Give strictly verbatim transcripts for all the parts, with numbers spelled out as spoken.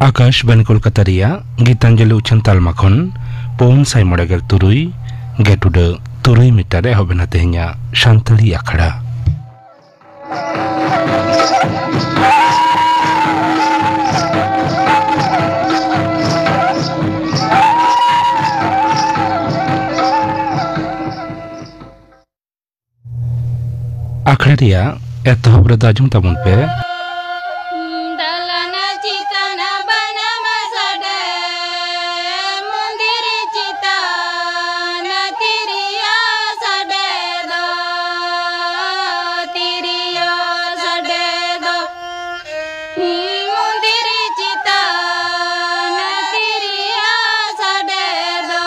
ᱟᱠᱟᱥᱵᱟᱱᱤ ᱠᱳᱞᱠᱟᱛᱟ ᱨᱮᱭᱟᱜ ᱜᱤᱛᱟᱧᱡᱚᱞᱤ ᱩᱪᱷᱟᱹᱱ ᱛᱟᱞᱢᱟ ᱠᱷᱚᱱ ᱯᱩᱱ ᱥᱟᱭ ᱢᱚᱬᱮ ᱜᱮᱞ ᱛᱩᱨᱩᱭ ᱜᱮᱴ ᱩᱰᱟᱹ ᱛᱩᱨᱩᱭ ᱢᱤᱴᱟᱨ ᱨᱮ ᱮᱦᱚᱵ ᱮᱱᱟ ᱛᱮᱦᱮᱧᱟᱜ ᱥᱟᱱᱛᱟᱲᱤ ᱟᱠᱷᱲᱟ᱾ ᱟᱠᱷᱲᱟ ᱨᱮᱭᱟᱜ ᱮᱛᱚᱦᱚᱵ ᱨᱮᱫᱚ ᱟᱸᱡᱚᱢ ᱛᱟᱵᱚᱱ ᱯᱮ᱾ ᱫᱟᱞᱟᱱ ᱪᱮᱛᱟᱱ ᱵᱟᱱᱟᱢ ᱥᱟᱰᱮ, ᱢᱚᱱᱫᱤᱨ ᱪᱮᱛᱟᱱ ᱛᱤᱨᱭᱳ ᱥᱟᱰᱮ ᱫᱚ, ᱛᱤᱨᱭᱳ ᱥᱟᱰᱮ ᱫᱚ᱾ ᱢᱚᱱᱫᱤᱨ ᱪᱮᱛᱟᱱ ᱛᱤᱨᱭᱳ ᱥᱟᱰᱮ ᱫᱚ᱾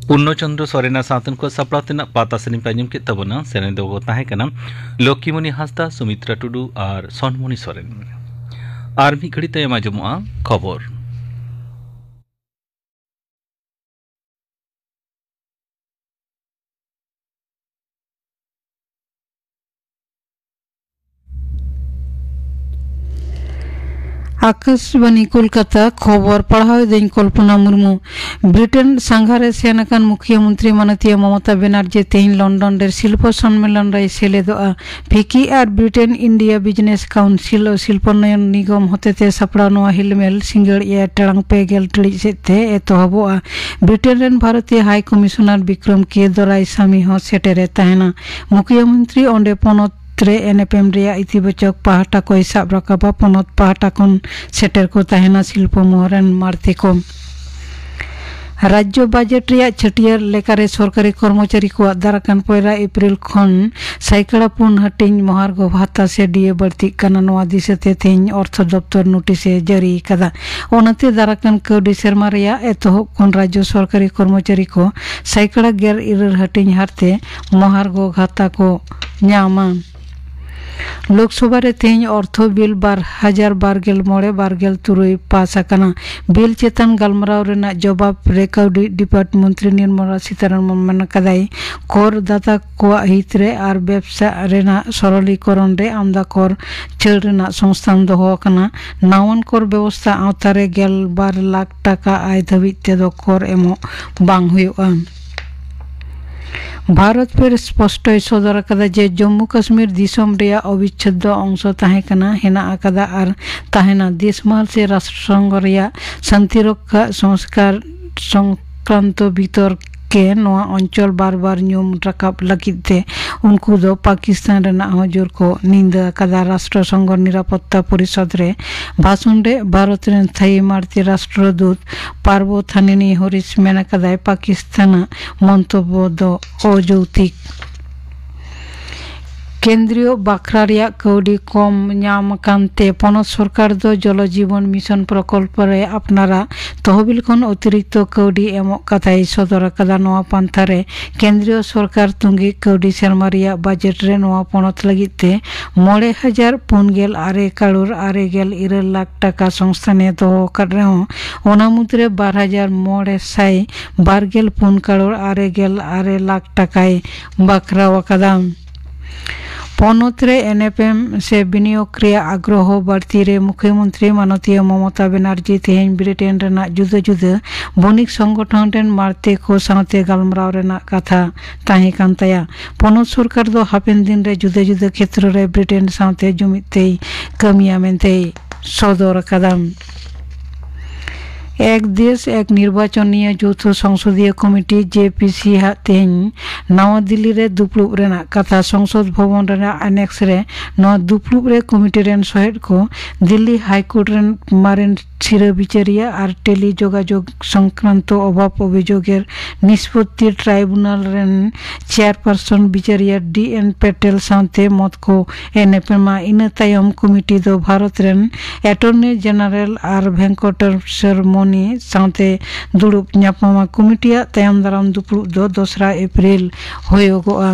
ᱯᱩᱨᱱᱚ ᱪᱚᱱᱫᱨᱚ ᱥᱚᱨᱮᱱᱟᱜ ᱥᱟᱶᱛᱮ ᱩᱱᱠᱩᱣᱟᱜ ᱥᱟᱯᱲᱟᱣ ᱛᱮᱱᱟᱜ ᱯᱟᱛᱟ ᱥᱮᱨᱮᱧ ᱯᱮ ᱟᱸᱡᱚᱢ ᱠᱮᱫ ᱛᱟᱵᱚᱱᱟ᱾ ᱥᱮᱨᱮᱧ ᱫᱚᱠᱚ ᱛᱟᱦᱮᱸ ᱠᱟᱱᱟ ᱞᱚᱠᱠᱷᱤᱢᱚᱱᱤ ᱦᱟᱸᱥᱫᱟ, ᱥᱩᱢᱤᱛᱨᱟ ᱴᱩᱰᱩ ᱟᱨ ᱥᱚᱱᱢᱚᱱᱤ ᱥᱚᱨᱮᱱ᱾ ᱟᱨ ᱢᱤᱫ ᱜᱷᱟᱹᱲᱤ ᱛᱟᱭᱚᱢ ᱟᱸᱡᱚᱢᱚᱜᱼᱟ ᱠᱷᱚᱵᱚᱨ᱾ ᱟᱠᱟᱥᱵᱟᱱᱤ ᱠᱳᱞᱠᱟᱛᱟ, ᱠᱷᱚᱵᱚᱨ ᱯᱟᱲᱦᱟᱣ ᱮᱫᱟᱹᱧ ᱠᱚᱞᱯᱚᱱᱟ ᱢᱩᱨᱢᱩ᱾ ᱵᱨᱤᱴᱮᱱ ᱥᱟᱸᱜᱷᱟᱨ ᱨᱮ ᱥᱮᱱ ᱟᱠᱟᱱ ᱢᱩᱠᱷᱭᱟᱹ ᱢᱚᱱᱛᱨᱤ ᱢᱟᱱᱚᱛᱤᱭᱟᱹ ᱢᱚᱢᱚᱛᱟ ᱵᱮᱱᱟᱨᱡᱤ ᱛᱮᱦᱮᱧ ᱞᱚᱱᱰᱚᱱ ᱨᱮ ᱥᱤᱞᱯᱚ ᱥᱚᱱᱢᱮᱞᱚᱱ ᱨᱮᱭ ᱥᱮᱞᱮᱫᱚᱜᱼᱟ᱾ ᱯᱷᱤᱠᱤ ᱟᱨ ᱵᱨᱤᱴᱮᱱ ᱤᱱᱰᱤᱭᱟ ᱵᱤᱡᱽᱱᱮᱥ ᱠᱟᱣᱩᱱᱥᱤᱞ ᱟᱨ ᱥᱤᱞᱯᱚ ᱱᱚᱭᱚᱱ ᱱᱤᱜᱚᱢ ᱦᱚᱛᱮᱛᱮ ᱥᱟᱯᱲᱟᱣ ᱱᱚᱣᱟ ᱦᱮᱞᱢᱮᱞ ᱥᱤᱸᱜᱟᱹᱲ ᱮᱭᱟᱭ ᱴᱟᱲᱟᱝ ᱯᱮ ᱜᱮᱞ ᱴᱤᱲᱤᱡ ᱥᱮᱫ ᱛᱮ ᱮᱛᱚᱦᱚᱵᱚᱜᱼᱟ᱾ ᱵᱨᱤᱴᱮᱱ ᱨᱮᱱ ᱵᱷᱟᱨᱚᱛᱤᱭᱚ ᱦᱟᱭ ᱠᱚᱢᱤᱥᱚᱱᱟᱨ ᱵᱤᱠᱨᱚᱢ ᱠᱮ ᱫᱚᱨᱟᱭᱥᱟᱢᱤ ᱦᱚᱸ ᱥᱮᱴᱮᱨᱮ ᱛᱟᱦᱮᱱᱟ᱾ ᱢᱩᱠᱷᱭᱟᱹ ᱢᱚᱱᱛᱨᱤ ᱚᱸᱰᱮ ᱯᱚᱱᱚᱛ ᱨᱮ ᱮᱱᱮᱯᱮᱢ ᱨᱮᱭᱟᱜ ᱤᱛᱤᱵᱟᱪᱚᱠ ᱯᱟᱦᱴᱟ ᱠᱚᱭ ᱥᱟᱵ ᱨᱟᱠᱟᱵᱟ᱾ ᱯᱚᱱᱚᱛ ᱯᱟᱦᱴᱟ ᱠᱷᱚᱱ ᱥᱮᱴᱮᱨ ᱠᱚ ᱛᱟᱦᱮᱱᱟ ᱥᱤᱞᱯᱚ ᱢᱚᱦᱚᱨ ᱨᱮᱱ ᱢᱟᱬᱛᱮ ᱠᱚ᱾ ᱨᱟᱡᱽᱡᱚ ᱵᱟᱡᱮᱴ ᱨᱮᱭᱟᱜ ᱪᱷᱟᱹᱴᱭᱟᱹᱨ ᱞᱮᱠᱟᱨᱮ ᱥᱚᱨᱠᱟᱨᱤ ᱠᱚᱨᱢᱚᱪᱟᱨᱤ ᱠᱚᱣᱟᱜ ᱫᱟᱨᱟᱠᱟᱱ ᱯᱚᱭᱞᱟ ᱮᱯᱨᱤᱞ ᱠᱷᱚᱱ ᱥᱟᱭᱠᱟᱲᱟ ᱯᱩᱱ ᱦᱟᱹᱴᱤᱧ ᱢᱚᱦᱟᱨᱜᱚ ᱵᱷᱟᱛᱟ ᱥᱮ ᱰᱤ ᱮ ᱵᱟᱹᱲᱛᱤᱜ ᱠᱟᱱᱟ᱾ ᱱᱚᱣᱟ ᱫᱤᱥᱟᱹᱛᱮ ᱛᱮᱦᱮᱧ ᱚᱨᱛᱷᱚ ᱫᱚᱯᱛᱚᱨ ᱱᱳᱴᱤᱥ ᱮ ᱡᱟᱹᱨᱤ ᱟᱠᱟᱫᱟ᱾ ᱚᱱᱟᱛᱮ ᱫᱟᱨᱟᱠᱟᱱ ᱠᱟᱹᱣᱰᱤ ᱥᱮᱨᱢᱟ ᱨᱮᱭᱟᱜ ᱮᱛᱚᱦᱚᱵ ᱠᱷᱚᱱ ᱨᱟᱡᱽᱡᱚ ᱥᱚᱨᱠᱟᱨᱤ ᱠᱚᱨᱢᱚᱪᱟᱨᱤ ᱠᱚ ᱥᱟᱭᱠᱟᱲᱟ ᱜᱮᱞ ᱤᱨᱟᱹᱞ ᱦᱟᱹᱴᱤᱧ ᱦᱟᱨᱛᱮ ᱢᱚᱦᱟᱨᱜᱚ ᱵᱷᱟᱛᱟ ᱠᱚ ᱧᱟᱢᱟ᱾ ᱞᱳᱠᱥᱚᱵᱷᱟ ᱨᱮ ᱛᱮᱦᱮᱧ ᱚᱨᱛᱷᱚ ᱵᱤᱞ ᱵᱟᱨ ᱦᱟᱡᱟᱨ ᱵᱟᱨ ᱜᱮᱞ ᱢᱚᱬᱮ ᱵᱟᱨ ᱜᱮᱞ ᱛᱩᱨᱩᱭ ᱯᱟᱥ ᱟᱠᱟᱱᱟ᱾ ᱵᱤᱞ ᱪᱮᱛᱟᱱ ᱜᱟᱞᱢᱟᱨᱟᱣ ᱨᱮᱱᱟᱜ ᱡᱚᱵᱟᱵ ᱨᱮ ᱠᱟᱹᱣᱰᱤ ᱰᱤᱯᱟᱨᱴ ᱢᱚᱱᱛᱨᱤ ᱱᱤᱨᱢᱚᱞᱟ ᱥᱤᱛᱟᱨᱟᱢᱚᱱ ᱢᱮᱱ ᱟᱠᱟᱫᱟᱭ, ᱠᱚᱨ ᱫᱟᱛᱟ ᱠᱚᱣᱟᱜ ᱦᱤᱛ ᱨᱮ ᱟᱨ ᱵᱮᱵᱽᱥᱟ ᱨᱮᱱᱟᱜ ᱥᱚᱨᱚᱞᱤᱠᱚᱨᱚᱱ ᱨᱮ ᱟᱢᱫᱟ ᱠᱚᱨ ᱪᱷᱟᱹᱲ ᱨᱮᱱᱟᱜ ᱥᱚᱝᱥᱛᱷᱟᱱ ᱫᱚᱦᱚ ᱟᱠᱟᱱᱟ᱾ ᱱᱟᱣᱟᱱ ᱠᱚᱨ ᱵᱮᱵᱚᱥᱛᱷᱟ ᱟᱣᱛᱟ ᱨᱮ ᱜᱮᱞ ᱵᱟᱨ ᱞᱟᱠᱷ ᱴᱟᱠᱟ ᱟᱭ ᱫᱷᱟᱹᱵᱤᱡ ᱛᱮᱫᱚ ᱠᱚᱨ ᱮᱢᱚᱜ ᱵᱟᱝ ᱦᱩᱭᱩᱜᱼᱟ᱾ ᱵᱷᱟᱨᱚᱛ ᱯᱷᱮᱨ ᱥᱯᱚᱥᱴᱚᱭ ᱥᱚᱫᱚᱨ ᱟᱠᱟᱫᱟ ᱡᱮ ᱡᱚᱢᱢᱩ ᱠᱟᱥᱢᱤᱨ ᱫᱤᱥᱚᱢ ᱨᱮᱭᱟᱜ ᱚᱵᱤᱪᱷᱮᱫᱽᱫᱚ ᱚᱝᱥᱚ ᱛᱟᱦᱮᱸ ᱠᱟᱱᱟ, ᱦᱮᱱᱟᱜ ᱟᱠᱟᱫᱟ ᱟᱨ ᱛᱟᱦᱮᱱᱟ᱾ ᱫᱮᱥ ᱢᱟᱦᱟᱞ ᱥᱮ ᱨᱟᱥᱴᱨᱚ ᱥᱚᱝᱜᱷᱚ ᱨᱮᱭᱟᱜ ᱥᱟᱱᱛᱤ ᱨᱚᱠᱠᱷᱟ ᱥᱚᱝᱥᱠᱟᱨ ᱥᱚᱝᱠᱨᱟᱱᱛᱚ ᱵᱤᱛᱚᱨᱠᱮ ᱱᱚᱣᱟ ᱚᱧᱪᱚᱞ ᱵᱟᱨ ᱵᱟᱨ ᱧᱩᱢ ᱨᱟᱠᱟᱵ ᱞᱟᱹᱜᱤᱫ ᱛᱮ ᱩᱱᱠᱩ ᱫᱚ ᱯᱟᱠᱤᱥᱛᱟᱱ ᱨᱮᱱᱟᱜ ᱦᱚᱸ ᱡᱳᱨ ᱠᱚ ᱱᱤᱱᱫᱟᱹ ᱟᱠᱟᱫᱟ᱾ ᱨᱟᱥᱴᱨᱚ ᱥᱚᱝᱜᱷᱚ ᱱᱤᱨᱟᱯᱚᱛᱛᱟ ᱯᱚᱨᱤᱥᱚᱫᱽ ᱨᱮ ᱵᱷᱟᱥᱚᱱ ᱨᱮ ᱵᱷᱟᱨᱚᱛ ᱨᱮᱱ ᱛᱷᱟᱭᱤ ᱢᱟᱬᱛᱮ ᱨᱟᱥᱴᱨᱚ ᱫᱩᱛ ᱯᱟᱨᱵᱚᱛᱷᱟᱱᱤᱱᱤ ᱦᱚᱨᱤᱥ ᱢᱮᱱ ᱟᱠᱟᱫᱟᱭ, ᱯᱟᱠᱤᱥᱛᱟᱱᱟᱜ ᱢᱚᱱᱛᱚᱵᱵᱚ ᱫᱚ ᱚᱡᱚᱩᱛᱤᱠ᱾ ᱠᱮᱱᱫᱨᱤᱭᱚ ᱵᱟᱠᱷᱨᱟ ᱨᱮᱭᱟᱜ ᱠᱟᱹᱣᱰᱤ ᱠᱚᱢ ᱧᱟᱢ ᱟᱠᱟᱱ ᱛᱮ ᱯᱚᱱᱚᱛ ᱥᱚᱨᱠᱟᱨ ᱫᱚ ᱡᱚᱞᱚ ᱡᱤᱵᱚᱱ ᱢᱤᱥᱚᱱ ᱯᱨᱚᱠᱚᱞᱯᱚ ᱨᱮ ᱟᱯᱱᱟᱨᱟᱜ ᱛᱚᱦᱚᱵᱤᱞ ᱠᱷᱚᱱ ᱚᱛᱤᱨᱤᱠᱛᱚ ᱠᱟᱹᱣᱰᱤ ᱮᱢᱚᱜ ᱠᱟᱛᱷᱟᱭ ᱥᱚᱫᱚᱨ ᱟᱠᱟᱫᱟ᱾ ᱱᱚᱣᱟ ᱯᱟᱱᱛᱷᱟ ᱨᱮ ᱠᱮᱱᱫᱨᱤᱭᱚ ᱥᱚᱨᱠᱟᱨ ᱛᱩᱝᱜᱤ ᱠᱟᱹᱣᱰᱤ ᱥᱮᱨᱢᱟ ᱨᱮᱭᱟᱜ ᱵᱟᱡᱮᱴ ᱨᱮ ᱱᱚᱣᱟ ᱯᱚᱱᱚᱛ ᱞᱟᱹᱜᱤᱫ ᱛᱮ ᱢᱚᱬᱮ ᱦᱟᱡᱟᱨ ᱯᱩᱱ ᱜᱮᱞ ᱟᱨᱮ ᱠᱟᱨᱳᱲ ᱟᱨᱮ ᱜᱮᱞ ᱤᱨᱟᱹᱞ ᱞᱟᱠᱷ ᱴᱟᱠᱟ ᱥᱚᱝᱥᱛᱷᱟᱱ ᱮ ᱫᱚᱦᱚ ᱟᱠᱟᱫ ᱨᱮᱦᱚᱸ, ᱚᱱᱟ ᱢᱩᱫᱽᱨᱮ ᱵᱟᱨ ᱦᱟᱡᱟᱨ ᱢᱚᱬᱮ ᱥᱟᱭ ᱵᱟᱨ ᱜᱮᱞ ᱯᱩᱱ ᱠᱟᱨᱳᱲ ᱟᱨᱮ ᱜᱮᱞ ᱟᱨᱮ ᱞᱟᱠᱷ ᱴᱟᱠᱟᱭ ᱵᱟᱠᱷᱨᱟᱣ ᱟᱠᱟᱫᱟ᱾ ᱯᱚᱱᱚᱛ ᱨᱮ ᱮᱱ ᱮᱯᱷ ᱮᱢ ᱥᱮ ᱵᱤᱱᱤᱭᱳᱜᱽ ᱨᱮᱭᱟᱜ ᱟᱜᱽᱨᱚᱦᱚ ᱵᱟᱹᱲᱛᱤ ᱨᱮ ᱢᱩᱠᱷᱭᱚᱢᱚᱱᱛᱨᱤ ᱢᱟᱱᱚᱛᱤᱭᱟᱹ ᱢᱚᱢᱚᱛᱟ ᱵᱮᱱᱟᱨᱡᱤ ᱛᱮᱦᱮᱧ ᱵᱨᱤᱴᱮᱱ ᱨᱮᱱᱟᱜ ᱡᱩᱫᱟᱹ ᱡᱩᱫᱟᱹ ᱵᱚᱱᱤᱠ ᱥᱚᱝᱜᱚᱴᱷᱚᱱ ᱨᱮᱱ ᱢᱟᱬᱛᱮ ᱠᱚ ᱥᱟᱶᱛᱮ ᱜᱟᱞᱢᱟᱨᱟᱣ ᱨᱮᱱᱟᱜ ᱠᱟᱛᱷᱟ ᱛᱟᱦᱮᱸ ᱠᱟᱱ ᱛᱟᱭᱟ᱾ ᱯᱚᱱᱚᱛ ᱥᱚᱨᱠᱟᱨ ᱫᱚ ᱦᱟᱯᱮᱱ ᱫᱤᱱ ᱨᱮ ᱡᱩᱫᱟᱹ ᱡᱩᱫᱟᱹ ᱠᱷᱮᱛᱨᱚ ᱨᱮ ᱵᱨᱤᱴᱮᱱ ᱥᱟᱶᱛᱮ ᱡᱩᱢᱤᱫ ᱛᱮᱭ ᱠᱟᱹᱢᱤᱭᱟ ᱢᱮᱱᱛᱮᱭ ᱥᱚᱫᱚᱨ ᱟᱠᱟᱫᱟ᱾ ᱮᱠ ᱫᱮᱥ ᱮᱠ ᱱᱤᱨᱵᱟᱪᱚᱱ ᱱᱤᱭᱟᱹ ᱡᱳᱣᱛᱷᱚ ᱥᱚᱝᱥᱚᱫᱤᱭᱟᱹ ᱠᱚᱢᱤᱴᱤ, ᱡᱮ ᱯᱤ ᱥᱤ, ᱦᱟᱜ ᱛᱮᱦᱮᱧ ᱱᱟᱣᱟ ᱫᱤᱞᱞᱤ ᱨᱮ ᱫᱩᱯᱲᱩᱵ ᱨᱮᱱᱟᱜ ᱠᱟᱛᱷᱟ᱾ ᱥᱚᱝᱥᱚᱫ ᱵᱷᱚᱵᱚᱱ ᱨᱮᱱᱟᱜ ᱟᱱᱮᱠᱥ ᱨᱮ ᱱᱚᱣᱟ ᱫᱩᱯᱲᱩᱵ ᱨᱮ ᱠᱚᱢᱤᱴᱤ ᱨᱮᱱ ᱥᱚᱦᱮᱫ ᱠᱚ ᱫᱤᱞᱞᱤ ᱦᱟᱭ ᱠᱳᱨᱴ ᱨᱮᱱ ᱢᱟᱨᱮᱱ ᱥᱤᱨᱟᱹ ᱵᱤᱪᱟᱹᱨᱤᱭᱟᱹ ᱟᱨ ᱴᱮᱞᱤ ᱡᱳᱜᱟᱡᱳᱜᱽ ᱥᱚᱝᱠᱨᱟᱱᱛᱚ ᱚᱵᱷᱟᱵ ᱚᱵᱷᱤᱡᱳᱜᱽ ᱮᱨ ᱱᱤᱥᱯᱚᱛᱤ ᱴᱨᱟᱭᱵᱩᱱᱟᱞ ᱨᱮᱱ ᱪᱮᱭᱟᱨᱯᱟᱨᱥᱚᱱ ᱵᱤᱪᱟᱹᱨᱤᱭᱟᱹ ᱰᱤ ᱮᱱ ᱯᱮᱴᱮᱞ ᱥᱟᱶᱛᱮ ᱢᱚᱛ ᱠᱚ ᱮᱱ ᱮᱯᱮᱢᱟ᱾ ᱤᱱᱟᱹ ᱛᱟᱭᱚᱢ ᱠᱚᱢᱤᱴᱤ ᱫᱚ ᱵᱷᱟᱨᱚᱛ ᱨᱮᱱ ᱮᱴᱚᱨᱱᱤ ᱡᱮᱱᱟᱨᱮᱞ ᱟᱨ ᱵᱷᱮᱝᱠᱚᱴᱮᱥᱚᱨ ᱢᱚᱱᱤ ᱥᱟᱶᱛᱮ ᱫᱩᱲᱩᱵ ᱧᱟᱯᱟᱢᱟ᱾ ᱠᱚᱢᱤᱴᱤᱭᱟᱜ ᱛᱟᱭᱚᱢ ᱫᱟᱨᱟᱢ ᱫᱩᱯᱲᱩᱵ ᱫᱚ ᱫᱚᱥᱨᱟ ᱮᱯᱨᱤᱞ ᱦᱩᱭᱩᱜᱚᱜᱼᱟ᱾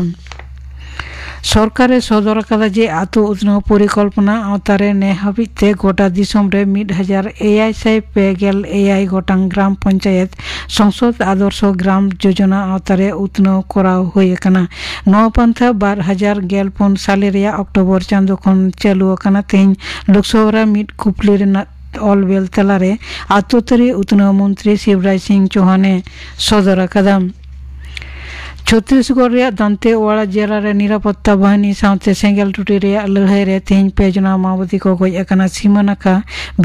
ᱥᱚᱨᱠᱟᱨ ᱮ ᱥᱚᱫᱚᱨ ᱟᱠᱟᱫᱟ ᱡᱮ ᱟᱛᱳ ᱩᱛᱱᱟᱹᱣ ᱯᱚᱨᱤᱠᱚᱞᱯᱚᱱᱟ ᱟᱣᱛᱟ ᱨᱮ ᱱᱮ ᱦᱟᱹᱵᱤᱡ ᱛᱮ ᱜᱚᱴᱟ ᱫᱤᱥᱚᱢ ᱨᱮ ᱢᱤᱫ ᱦᱟᱡᱟᱨ ᱮᱭᱟᱭ ᱥᱟᱭ ᱯᱮ ᱜᱮᱞ ᱮᱭᱟᱭ ᱜᱚᱴᱟᱝ ᱜᱨᱟᱢ ᱯᱚᱧᱪᱟᱭᱮᱛ ᱥᱚᱝᱥᱚᱫ ᱟᱫᱚᱨᱥᱚ ᱜᱨᱟᱢ ᱡᱳᱡᱚᱱᱟ ᱟᱣᱛᱟ ᱨᱮ ᱩᱛᱱᱟᱹᱣ ᱠᱚᱨᱟᱣ ᱦᱩᱭ ᱟᱠᱟᱱᱟ᱾ ᱱᱚᱣᱟ ᱯᱟᱱᱛᱷᱟ ᱵᱟᱨ ᱦᱟᱡᱟᱨ ᱜᱮᱞ ᱯᱩᱱ ᱥᱟᱞᱮ ᱨᱮᱭᱟᱜ ᱚᱠᱴᱳᱵᱚᱨ ᱪᱟᱸᱫᱳ ᱠᱷᱚᱱ ᱪᱟᱹᱞᱩ ᱟᱠᱟᱱᱟ᱾ ᱛᱮᱦᱮᱧ ᱞᱳᱠᱥᱚᱵᱷᱟ ᱨᱮ ᱢᱤᱫ ᱠᱩᱯᱞᱤ ᱨᱮᱱᱟᱜ ᱚᱞ ᱵᱮᱞ ᱛᱟᱞᱟᱨᱮ ᱟᱛᱳ ᱛᱟᱹᱨᱤ ᱩᱛᱱᱟᱹᱣ ᱢᱚᱱᱛᱨᱤ ᱥᱤᱵᱨᱟᱡᱽ ᱥᱤᱝ ᱪᱳᱦᱟᱱ ᱮ ᱥᱚᱫᱚᱨ ᱟᱠᱟᱫᱟ᱾ ᱪᱷᱚᱛᱛᱤᱥᱜᱚᱲ ᱨᱮᱭᱟᱜ ᱫᱟᱱᱛᱮᱣᱟᱲᱟ ᱡᱮᱞᱟ ᱨᱮ ᱱᱤᱨᱟᱯᱚᱛᱛᱟ ᱵᱟᱦᱤᱱᱤ ᱥᱟᱶᱛᱮ ᱥᱮᱸᱜᱮᱞ ᱴᱩᱴᱤ ᱨᱮᱭᱟᱜ ᱞᱟᱹᱲᱦᱟᱹᱭ ᱨᱮ ᱛᱮᱦᱮᱧ ᱯᱮ ᱡᱚᱱᱟ ᱢᱟᱣᱵᱟᱫᱤ ᱠᱚ ᱜᱚᱡ ᱟᱠᱟᱱᱟ᱾ ᱥᱤᱢᱟᱹ ᱱᱟᱠᱷᱟ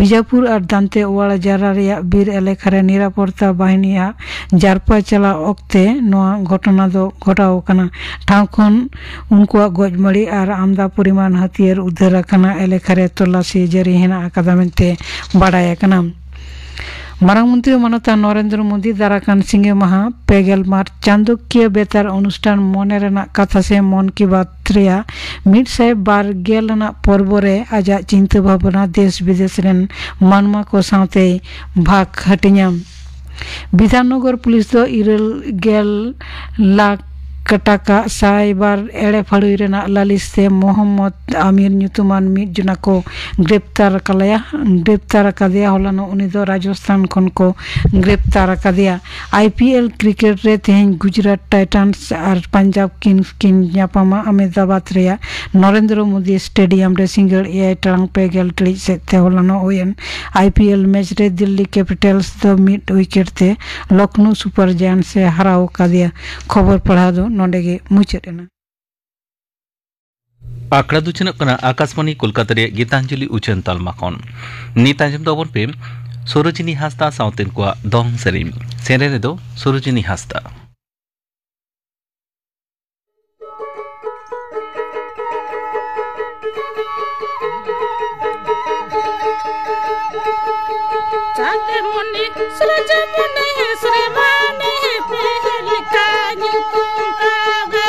ᱵᱤᱡᱟᱯᱩᱨ ᱟᱨ ᱫᱟᱱᱛᱮᱣᱟᱲᱟ ᱡᱮᱞᱟ ᱨᱮᱭᱟᱜ ᱵᱤᱨ ᱮᱞᱟᱠᱟ ᱨᱮ ᱱᱤᱨᱟᱯᱚᱛᱛᱟ ᱵᱟᱦᱤᱱᱤᱭᱟᱜ ᱡᱟᱨᱯᱟ ᱪᱟᱞᱟᱣ ᱚᱠᱛᱮ ᱱᱚᱣᱟ ᱜᱷᱚᱴᱚᱱᱟ ᱫᱚ ᱜᱷᱚᱴᱟᱣ ᱟᱠᱟᱱᱟ᱾ ᱴᱷᱟᱶ ᱠᱷᱚᱱ ᱩᱱᱠᱩᱣᱟᱜ ᱜᱚᱡ ᱢᱟᱹᱲᱤ ᱟᱨ ᱟᱢᱫᱟ ᱯᱚᱨᱤᱢᱟᱱ ᱦᱟᱹᱛᱭᱟᱹᱨ ᱩᱫᱷᱟᱹᱨ ᱟᱠᱟᱱᱟ᱾ ᱮᱞᱟᱠᱟ ᱨᱮ ᱛᱚᱞᱟᱥᱤ ᱡᱟᱹᱨᱤ ᱦᱮᱱᱟᱜ ᱟᱠᱟᱫᱟ ᱢᱮᱱᱛᱮ ᱵᱟᱰᱟᱭ ᱟᱠᱟᱱᱟ᱾ ᱢᱟᱨᱟᱝ ᱢᱚᱱᱛᱨᱤ ᱢᱟᱱᱚᱛᱟᱱ ᱱᱚᱨᱮᱱᱫᱨᱚ ᱢᱳᱫᱤ ᱫᱟᱨᱟᱠᱟᱱ ᱥᱤᱸᱜᱮ ᱢᱟᱦᱟ ᱯᱮ ᱜᱮᱞ ᱢᱟᱨᱪ ᱪᱟᱸᱫᱚᱠᱤᱭᱟᱹ ᱵᱮᱛᱟᱨ ᱚᱱᱩᱥᱴᱷᱟᱱ ᱢᱚᱱᱮ ᱨᱮᱱᱟᱜ ᱠᱟᱛᱷᱟ ᱥᱮ ᱢᱚᱱ ᱠᱤ ᱵᱟᱛ ᱨᱮᱭᱟᱜ ᱢᱤᱫ ᱥᱟᱭ ᱵᱟᱨ ᱜᱮᱞ ᱟᱱᱟᱜ ᱯᱚᱨᱵᱚ ᱨᱮ ᱟᱡᱟᱜ ᱪᱤᱱᱛᱟᱹ ᱵᱷᱟᱵᱽᱱᱟ ᱫᱮᱥ ᱵᱤᱫᱮᱥ ᱨᱮᱱ ᱢᱟᱱᱣᱟ ᱠᱚ ᱥᱟᱶᱛᱮᱭ ᱵᱷᱟᱜᱽ ᱦᱟᱹᱴᱤᱧᱟ᱾ ᱵᱤᱫᱷᱟᱱᱱᱚᱜᱚᱨ ᱯᱩᱞᱤᱥ ᱫᱚ ᱤᱨᱟᱹᱞ ᱜᱮᱞ ᱞᱟᱠᱷ ᱴᱟᱠᱟ ᱥᱟᱭᱵᱟᱨ ᱮᱲᱮ ᱯᱷᱟᱹᱲᱩᱭ ᱨᱮᱱᱟᱜ ᱞᱟᱹᱞᱤᱥ ᱛᱮ ᱢᱚᱦᱚᱢᱢᱚᱫᱽ ᱟᱢᱤᱨ ᱧᱩᱛᱩᱢᱟᱱ ᱢᱤᱫ ᱡᱚᱱᱟ ᱠᱚ ᱜᱨᱮᱯᱛᱟᱨ ᱟᱠᱟᱫᱮᱭᱟ᱾ ᱜᱨᱮᱯᱛᱟᱨ ᱟᱠᱟᱫᱮᱭᱟ᱾ ᱦᱚᱞᱟᱱᱚᱜ ᱩᱱᱤ ᱫᱚ ᱨᱟᱡᱚᱥᱛᱷᱟᱱ ᱠᱷᱚᱱ ᱠᱚ ᱜᱨᱮᱯᱛᱟᱨ ᱟᱠᱟᱫᱮᱭᱟ᱾ ᱟᱭ ᱯᱤ ᱮᱞ ᱠᱨᱤᱠᱮᱴ ᱨᱮ ᱛᱮᱦᱮᱧ ᱜᱩᱡᱽᱨᱟᱴ ᱴᱟᱭᱴᱟᱱᱥ ᱟᱨ ᱯᱟᱧᱡᱟᱵᱽ ᱠᱤᱝᱥ ᱠᱤᱱ ᱧᱟᱯᱟᱢᱟ ᱟᱢᱮᱫᱟᱵᱟᱫᱽ ᱨᱮᱭᱟᱜ ᱱᱚᱨᱮᱱᱫᱨᱚ ᱢᱳᱫᱤ ᱥᱴᱮᱰᱤᱭᱟᱢ ᱨᱮ ᱥᱤᱸᱜᱟᱹᱲ ᱮᱭᱟᱭ ᱴᱟᱲᱟᱝ ᱯᱮ ᱜᱮᱞ ᱴᱤᱲᱤᱡ ᱥᱮᱫ ᱛᱮ᱾ ᱦᱚᱞᱟᱱᱚᱜ ᱦᱩᱭᱮᱱ ᱟᱭ ᱯᱤ ᱮᱞ ᱢᱮᱪ ᱨᱮ ᱫᱤᱞᱞᱤ ᱠᱮᱯᱤᱴᱟᱞᱥ ᱫᱚ ᱢᱤᱫ ᱩᱭᱠᱮᱴ ᱛᱮ ᱞᱚᱠᱷᱱᱚ ᱥᱩᱯᱟᱨ ᱡᱟᱭᱮᱱᱴᱥ ᱮ ᱦᱟᱨᱟᱣ ᱟᱠᱟᱫᱮᱭᱟ᱾ ᱠᱷᱚᱵᱚᱨ ᱯᱟᱲᱦᱟᱣ ᱫᱚ ᱱᱚᱰᱮ ᱜᱮ ᱢᱩᱪᱟᱹᱫ ᱮᱱᱟ᱾ ᱟᱠᱷᱲᱟ ᱫᱚ ᱪᱟᱞᱟᱜ ᱠᱟᱱᱟ ᱟᱠᱟᱥᱵᱟᱬᱤ ᱠᱳᱞᱠᱟᱛᱟ ᱨᱮᱭᱟᱜ ᱜᱤᱛᱟᱧᱡᱚᱞᱤ ᱩᱪᱷᱟᱹᱱ ᱛᱟᱞᱢᱟ ᱠᱷᱚᱱ᱾ ᱱᱤᱛ ᱟᱸᱡᱚᱢ ᱛᱟᱵᱚᱱ ᱯᱮ ᱥᱳᱨᱳᱡᱤᱱᱤ ᱦᱟᱸᱥᱫᱟ ᱥᱟᱶᱛᱮᱱ ᱠᱚᱣᱟᱜ ᱫᱚᱝ ᱥᱮᱨᱮᱧ᱾ ᱥᱮᱨᱮᱧ ᱨᱮᱫᱚ ᱥᱳᱨᱳᱡᱤᱱᱤ ᱦᱟᱸᱥᱫᱟ᱾ ᱪᱟᱸᱫᱽ ᱢᱩᱱᱤ ᱥᱩᱨᱡ ᱢᱩᱱᱤ ᱥᱨᱤᱢᱟᱱᱤ ᱯᱤᱦᱤᱞ ᱠᱟ ᱧᱩᱛᱩᱢ ᱛᱟᱵᱮ᱾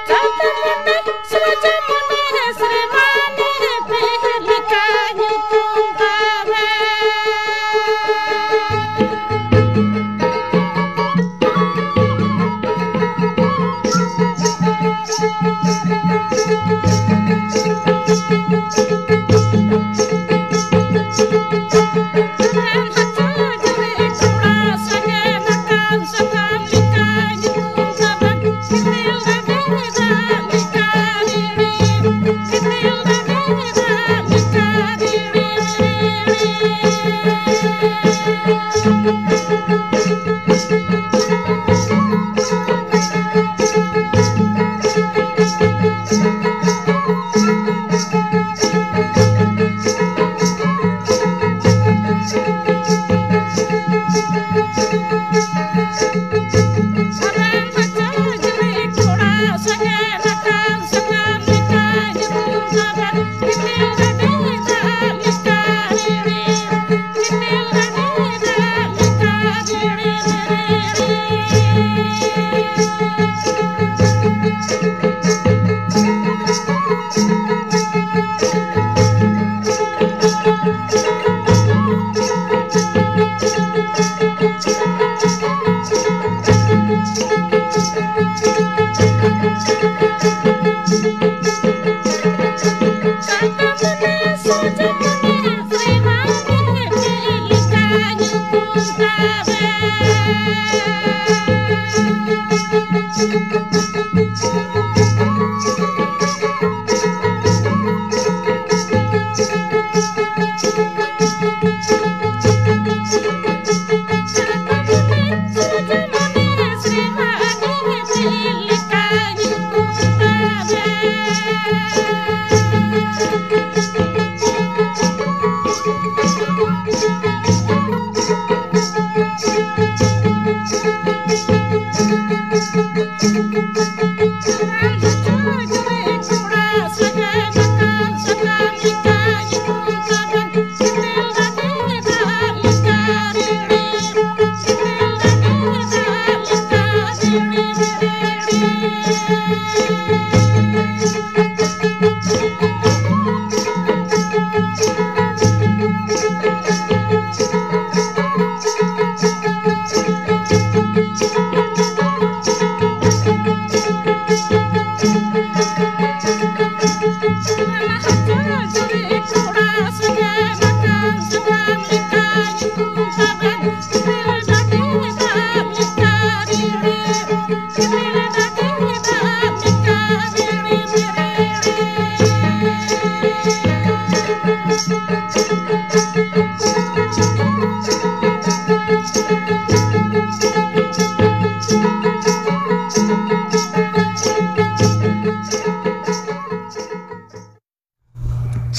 ᱪᱟᱸᱫᱽ ᱢᱩᱱᱤ ᱥᱩᱨᱡ ᱢᱩᱱᱤ ᱥᱨᱤᱢᱟᱱᱤ ᱯᱤᱦᱤᱞ ᱠᱟ ᱧᱩᱛᱩᱢ ᱛᱟᱵᱮ᱾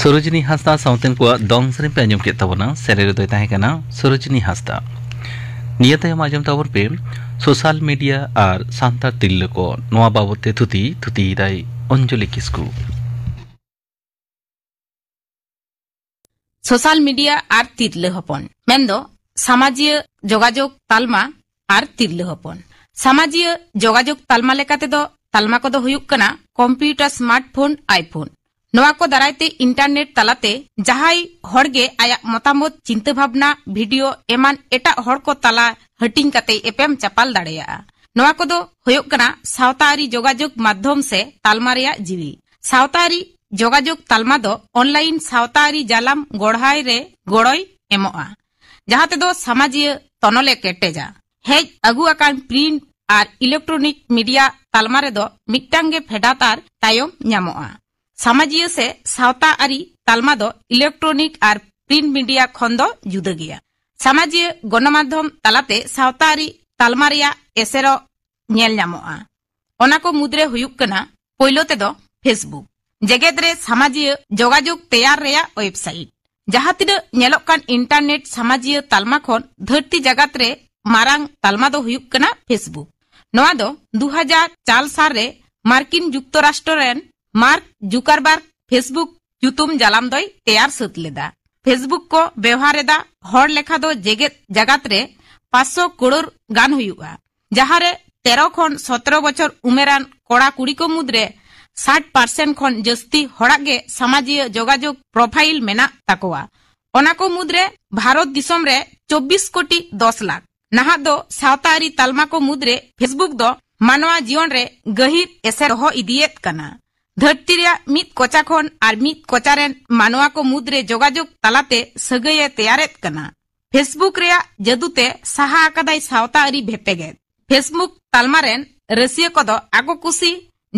ᱥᱚᱨᱳᱡᱤᱱᱤ ᱦᱟᱸᱥᱫᱟ ᱥᱟᱶᱛᱮᱱ ᱠᱚᱣᱟᱜ ᱫᱚᱝ ᱥᱮᱨᱮᱧ ᱯᱮ ᱟᱸᱡᱚᱢ ᱠᱮᱫ ᱛᱟᱵᱚᱱᱟ᱾ ᱥᱮᱨᱮᱧ ᱨᱮᱫᱚᱭ ᱛᱟᱦᱮᱸ ᱠᱟᱱᱟ ᱥᱚᱨᱳᱡᱤᱱᱤ ᱦᱟᱸᱥᱫᱟ᱾ ᱱᱤᱭᱟᱹ ᱛᱟᱭᱚᱢ ᱟᱸᱡᱚᱢ ᱛᱟᱵᱚᱱ ᱯᱮ ᱥᱳᱥᱟᱞ ᱢᱤᱰᱤᱭᱟ ᱟᱨ ᱥᱟᱱᱛᱟᱲ ᱛᱤᱨᱞᱟᱹ ᱠᱚ, ᱱᱚᱣᱟ ᱵᱟᱵᱚᱛ ᱛᱮ ᱛᱷᱩᱛᱤ ᱛᱷᱩᱛᱤᱭᱮᱫᱟᱭ ᱚᱧᱡᱚᱞᱤ ᱠᱤᱥᱠᱩ᱾ ᱥᱳᱥᱟᱞ ᱢᱤᱰᱤᱭᱟ ᱟᱨ ᱛᱤᱨᱞᱟᱹ ᱦᱚᱯᱚᱱ, ᱢᱮᱱᱫᱚ ᱥᱟᱢᱟᱡᱤᱭᱟᱹ ᱡᱳᱜᱟᱡᱳᱜᱽ ᱛᱟᱞᱢᱟ ᱟᱨ ᱛᱤᱨᱞᱟᱹ ᱦᱚᱯᱚᱱ᱾ ᱥᱟᱢᱟᱡᱤᱭᱟᱹ ᱡᱳᱜᱟᱡᱳᱜᱽ ᱛᱟᱞᱢᱟ ᱞᱮᱠᱟ ᱛᱮᱫᱚ ᱛᱟᱞᱢᱟ ᱠᱚᱫᱚ ᱦᱩᱭᱩᱜ ᱠᱟᱱᱟ ᱠᱚᱢᱯᱤᱭᱩᱴᱟᱨ, ᱥᱢᱟᱨᱴᱯᱷᱳᱱ, ᱟᱭᱯᱷᱳᱱ᱾ ᱱᱚᱣᱟ ᱠᱚ ᱫᱟᱨᱟᱭ ᱛᱮ ᱤᱱᱴᱟᱨᱱᱮᱴ ᱛᱟᱞᱟᱛᱮ ᱡᱟᱦᱟᱸᱭ ᱦᱚᱲ ᱜᱮ ᱟᱭᱟᱜ ᱢᱚᱛᱟᱢᱚᱛ, ᱪᱤᱱᱛᱟᱹ ᱵᱷᱟᱵᱽᱱᱟ, ᱵᱷᱤᱰᱤᱭᱳ ᱮᱢᱟᱱ ᱮᱴᱟᱜ ᱦᱚᱲ ᱠᱚ ᱛᱟᱞᱟ ᱦᱟᱹᱴᱤᱧ ᱠᱟᱛᱮ ᱮᱯᱮᱢ ᱪᱟᱯᱟᱞ ᱫᱟᱲᱮᱭᱟᱜᱼᱟ᱾ ᱱᱚᱣᱟ ᱠᱚᱫᱚ ᱦᱩᱭᱩᱜ ᱠᱟᱱᱟ ᱥᱟᱶᱛᱟ ᱟᱹᱨᱤ ᱡᱳᱜᱟᱡᱳᱜᱽ ᱢᱟᱫᱽᱫᱷᱚᱢ ᱥᱮ ᱛᱟᱞᱢᱟ ᱨᱮᱭᱟᱜ ᱡᱤᱣᱤ᱾ ᱥᱟᱶᱛᱟ ᱟᱹᱨᱤ ᱡᱳᱜᱟᱡᱳᱜᱽ ᱛᱟᱞᱢᱟ ᱫᱚ ᱚᱱᱞᱟᱭᱤᱱ ᱥᱟᱶᱛᱟ ᱟᱹᱨᱤ ᱡᱟᱞᱟᱢ ᱜᱚᱲᱦᱟᱭ ᱨᱮ ᱜᱚᱲᱚᱭ ᱮᱢᱚᱜᱼᱟ, ᱡᱟᱦᱟᱸ ᱛᱮᱫᱚ ᱥᱟᱢᱟᱡᱤᱭᱟᱹ ᱛᱚᱱᱚᱞᱮ ᱠᱮᱴᱮᱡᱟ᱾ ᱦᱮᱡ ᱟᱹᱜᱩ ᱟᱠᱟᱱ ᱯᱨᱤᱱᱴ ᱟᱨ ᱤᱞᱮᱠᱴᱨᱚᱱᱤᱠ ᱢᱤᱰᱤᱭᱟ ᱛᱟᱞᱢᱟ ᱨᱮᱫᱚ ᱢᱤᱫᱴᱟᱝ ᱜᱮ ᱯᱷᱮᱰᱟᱛ ᱟᱨ ᱛᱟᱭᱚᱢ ᱧᱟᱢᱚᱜᱼᱟ᱾ ᱥᱟᱢᱟᱡᱤᱭᱟᱹ ᱥᱮ ᱥᱟᱶᱛᱟ ᱟᱹᱨᱤ ᱛᱟᱞᱢᱟ ᱫᱚ ᱤᱞᱮᱠᱴᱨᱚᱱᱤᱠ ᱟᱨ ᱯᱨᱤᱱᱴ ᱢᱤᱰᱤᱭᱟ ᱠᱷᱚᱱ ᱫᱚ ᱡᱩᱫᱟᱹ ᱜᱮᱭᱟ᱾ ᱥᱟᱢᱟᱡᱤᱭᱟᱹ ᱜᱚᱱᱚᱢᱟᱫᱽᱫᱷᱚᱢ ᱛᱟᱞᱟᱛᱮ ᱥᱟᱶᱛᱟ ᱟᱹᱨᱤ ᱛᱟᱞᱢᱟ ᱨᱮᱭᱟᱜ ᱮᱥᱮᱨᱚᱜ ᱧᱮᱞ ᱧᱟᱢᱚᱜᱼᱟ᱾ ᱚᱱᱟ ᱠᱚ ᱢᱩᱫᱽᱨᱮ ᱦᱩᱭᱩᱜ ᱠᱟᱱᱟ, ᱯᱳᱭᱞᱳ ᱛᱮᱫᱚ Facebook, ᱡᱮᱜᱮᱛ ᱨᱮ ᱥᱟᱢᱟᱡᱤᱭᱟᱹ ᱡᱳᱜᱟᱡᱳᱜᱽ ᱛᱮᱭᱟᱨ ᱨᱮᱭᱟᱜ ᱣᱮᱵᱥᱟᱭᱤᱴ᱾ ᱡᱟᱦᱟᱸ ᱛᱤᱱᱟᱹᱜ ᱧᱮᱞᱚᱜ ᱠᱟᱱ ᱤᱱᱴᱟᱨᱱᱮᱴ ᱥᱟᱢᱟᱡᱤᱭᱟᱹ ᱛᱟᱞᱢᱟ ᱠᱷᱚᱱ ᱫᱷᱟᱹᱨᱛᱤ ᱡᱟᱠᱟᱛ ᱨᱮ ᱢᱟᱨᱟᱝ ᱛᱟᱞᱢᱟ ᱫᱚ ᱦᱩᱭᱩᱜ ᱠᱟᱱᱟ Facebook᱾ ᱱᱚᱣᱟ ᱫᱚ ᱫᱩ ᱦᱟᱡᱟᱨ ᱪᱟᱨ ᱥᱟᱞ ᱨᱮ ᱢᱟᱨᱠᱤᱱ ᱡᱩᱠᱛᱚᱨᱟᱥᱴᱨᱚ ᱨᱮᱱ ᱢᱟᱨᱠ ᱡᱩᱠᱟᱨᱵᱟᱨᱜ Facebook ᱧᱩᱛᱩᱢ ᱡᱟᱞᱟᱢ ᱫᱚᱭ ᱛᱮᱭᱟᱨ ᱥᱟᱹᱛ ᱞᱮᱫᱟ᱾ Facebook ᱠᱚ ᱵᱮᱣᱦᱟᱨ ᱮᱫᱟ ᱦᱚᱲ ᱞᱮᱠᱷᱟ ᱫᱚ ᱡᱮᱜᱮᱛ ᱡᱟᱠᱟᱛ ᱨᱮ ᱯᱟᱸᱪᱥᱚ ᱠᱨᱳᱲ ᱜᱟᱱ ᱦᱩᱭᱩᱜᱼᱟ, ᱡᱟᱦᱟᱸ ᱨᱮ ᱛᱮᱨᱚ ᱠᱷᱚᱱ ᱥᱚᱛᱨᱚ ᱵᱚᱪᱷᱚᱨ ᱩᱢᱮᱨᱟᱱ ᱠᱚᱲᱟ ᱠᱩᱲᱤ ᱠᱚ ᱢᱩᱫᱽᱨᱮ ᱥᱟᱴ ᱯᱟᱨᱥᱮᱱᱴ ᱠᱷᱚᱱ ᱡᱟᱹᱥᱛᱤ ᱦᱚᱲᱟᱜ ᱜᱮ ᱥᱟᱢᱟᱡᱤᱭᱟᱹ ᱡᱳᱜᱟᱡᱳᱜᱽ ᱯᱨᱚᱯᱷᱟᱭᱤᱞ ᱢᱮᱱᱟᱜ ᱛᱟᱠᱚᱣᱟ᱾ ᱚᱱᱟ ᱠᱚ ᱢᱩᱫᱽᱨᱮ ᱵᱷᱟᱨᱚᱛ ᱫᱤᱥᱚᱢ ᱨᱮ ᱪᱚᱵᱵᱤᱥ ᱠᱳᱴᱤ ᱫᱚᱥ ᱞᱟᱠᱷ᱾ ᱱᱟᱦᱟᱜ ᱫᱚ ᱥᱟᱶᱛᱟ ᱟᱹᱨᱤ ᱛᱟᱞᱢᱟ ᱠᱚ ᱢᱩᱫᱽᱨᱮ Facebook ᱫᱚ ᱢᱟᱱᱣᱟ ᱡᱤᱭᱚᱱ ᱨᱮ ᱜᱟᱹᱦᱤᱨ ᱮᱥᱮᱨ ᱫᱚᱦᱚ ᱤᱫᱤᱭᱮᱫ ᱠᱟᱱᱟ᱾ ᱫᱷᱟᱹᱨᱛᱤ ᱨᱮᱭᱟᱜ ᱢᱤᱫ ᱠᱚᱪᱟ ᱠᱷᱚᱱ ᱟᱨ ᱢᱤᱫ ᱠᱚᱪᱟ ᱨᱮᱱ ᱢᱟᱱᱣᱟ ᱠᱚ ᱢᱩᱫᱽᱨᱮ ᱡᱳᱜᱟᱡᱳᱜᱽ ᱛᱟᱞᱟᱛᱮ ᱥᱟᱹᱜᱟᱹᱭ ᱮ ᱛᱮᱭᱟᱨᱮᱫ ᱠᱟᱱᱟ᱾ Facebook ᱨᱮᱭᱟᱜ ᱡᱟᱹᱫᱩ ᱛᱮ ᱥᱟᱦᱟ ᱟᱠᱟᱫᱟᱭ ᱥᱟᱶᱛᱟ ᱟᱹᱨᱤ ᱵᱷᱮᱯᱮᱜᱮᱫ᱾ Facebook ᱛᱟᱞᱢᱟ ᱨᱮᱱ ᱨᱟᱹᱥᱤᱭᱟᱹ ᱠᱚᱫᱚ ᱟᱠᱚ ᱠᱩᱥᱤ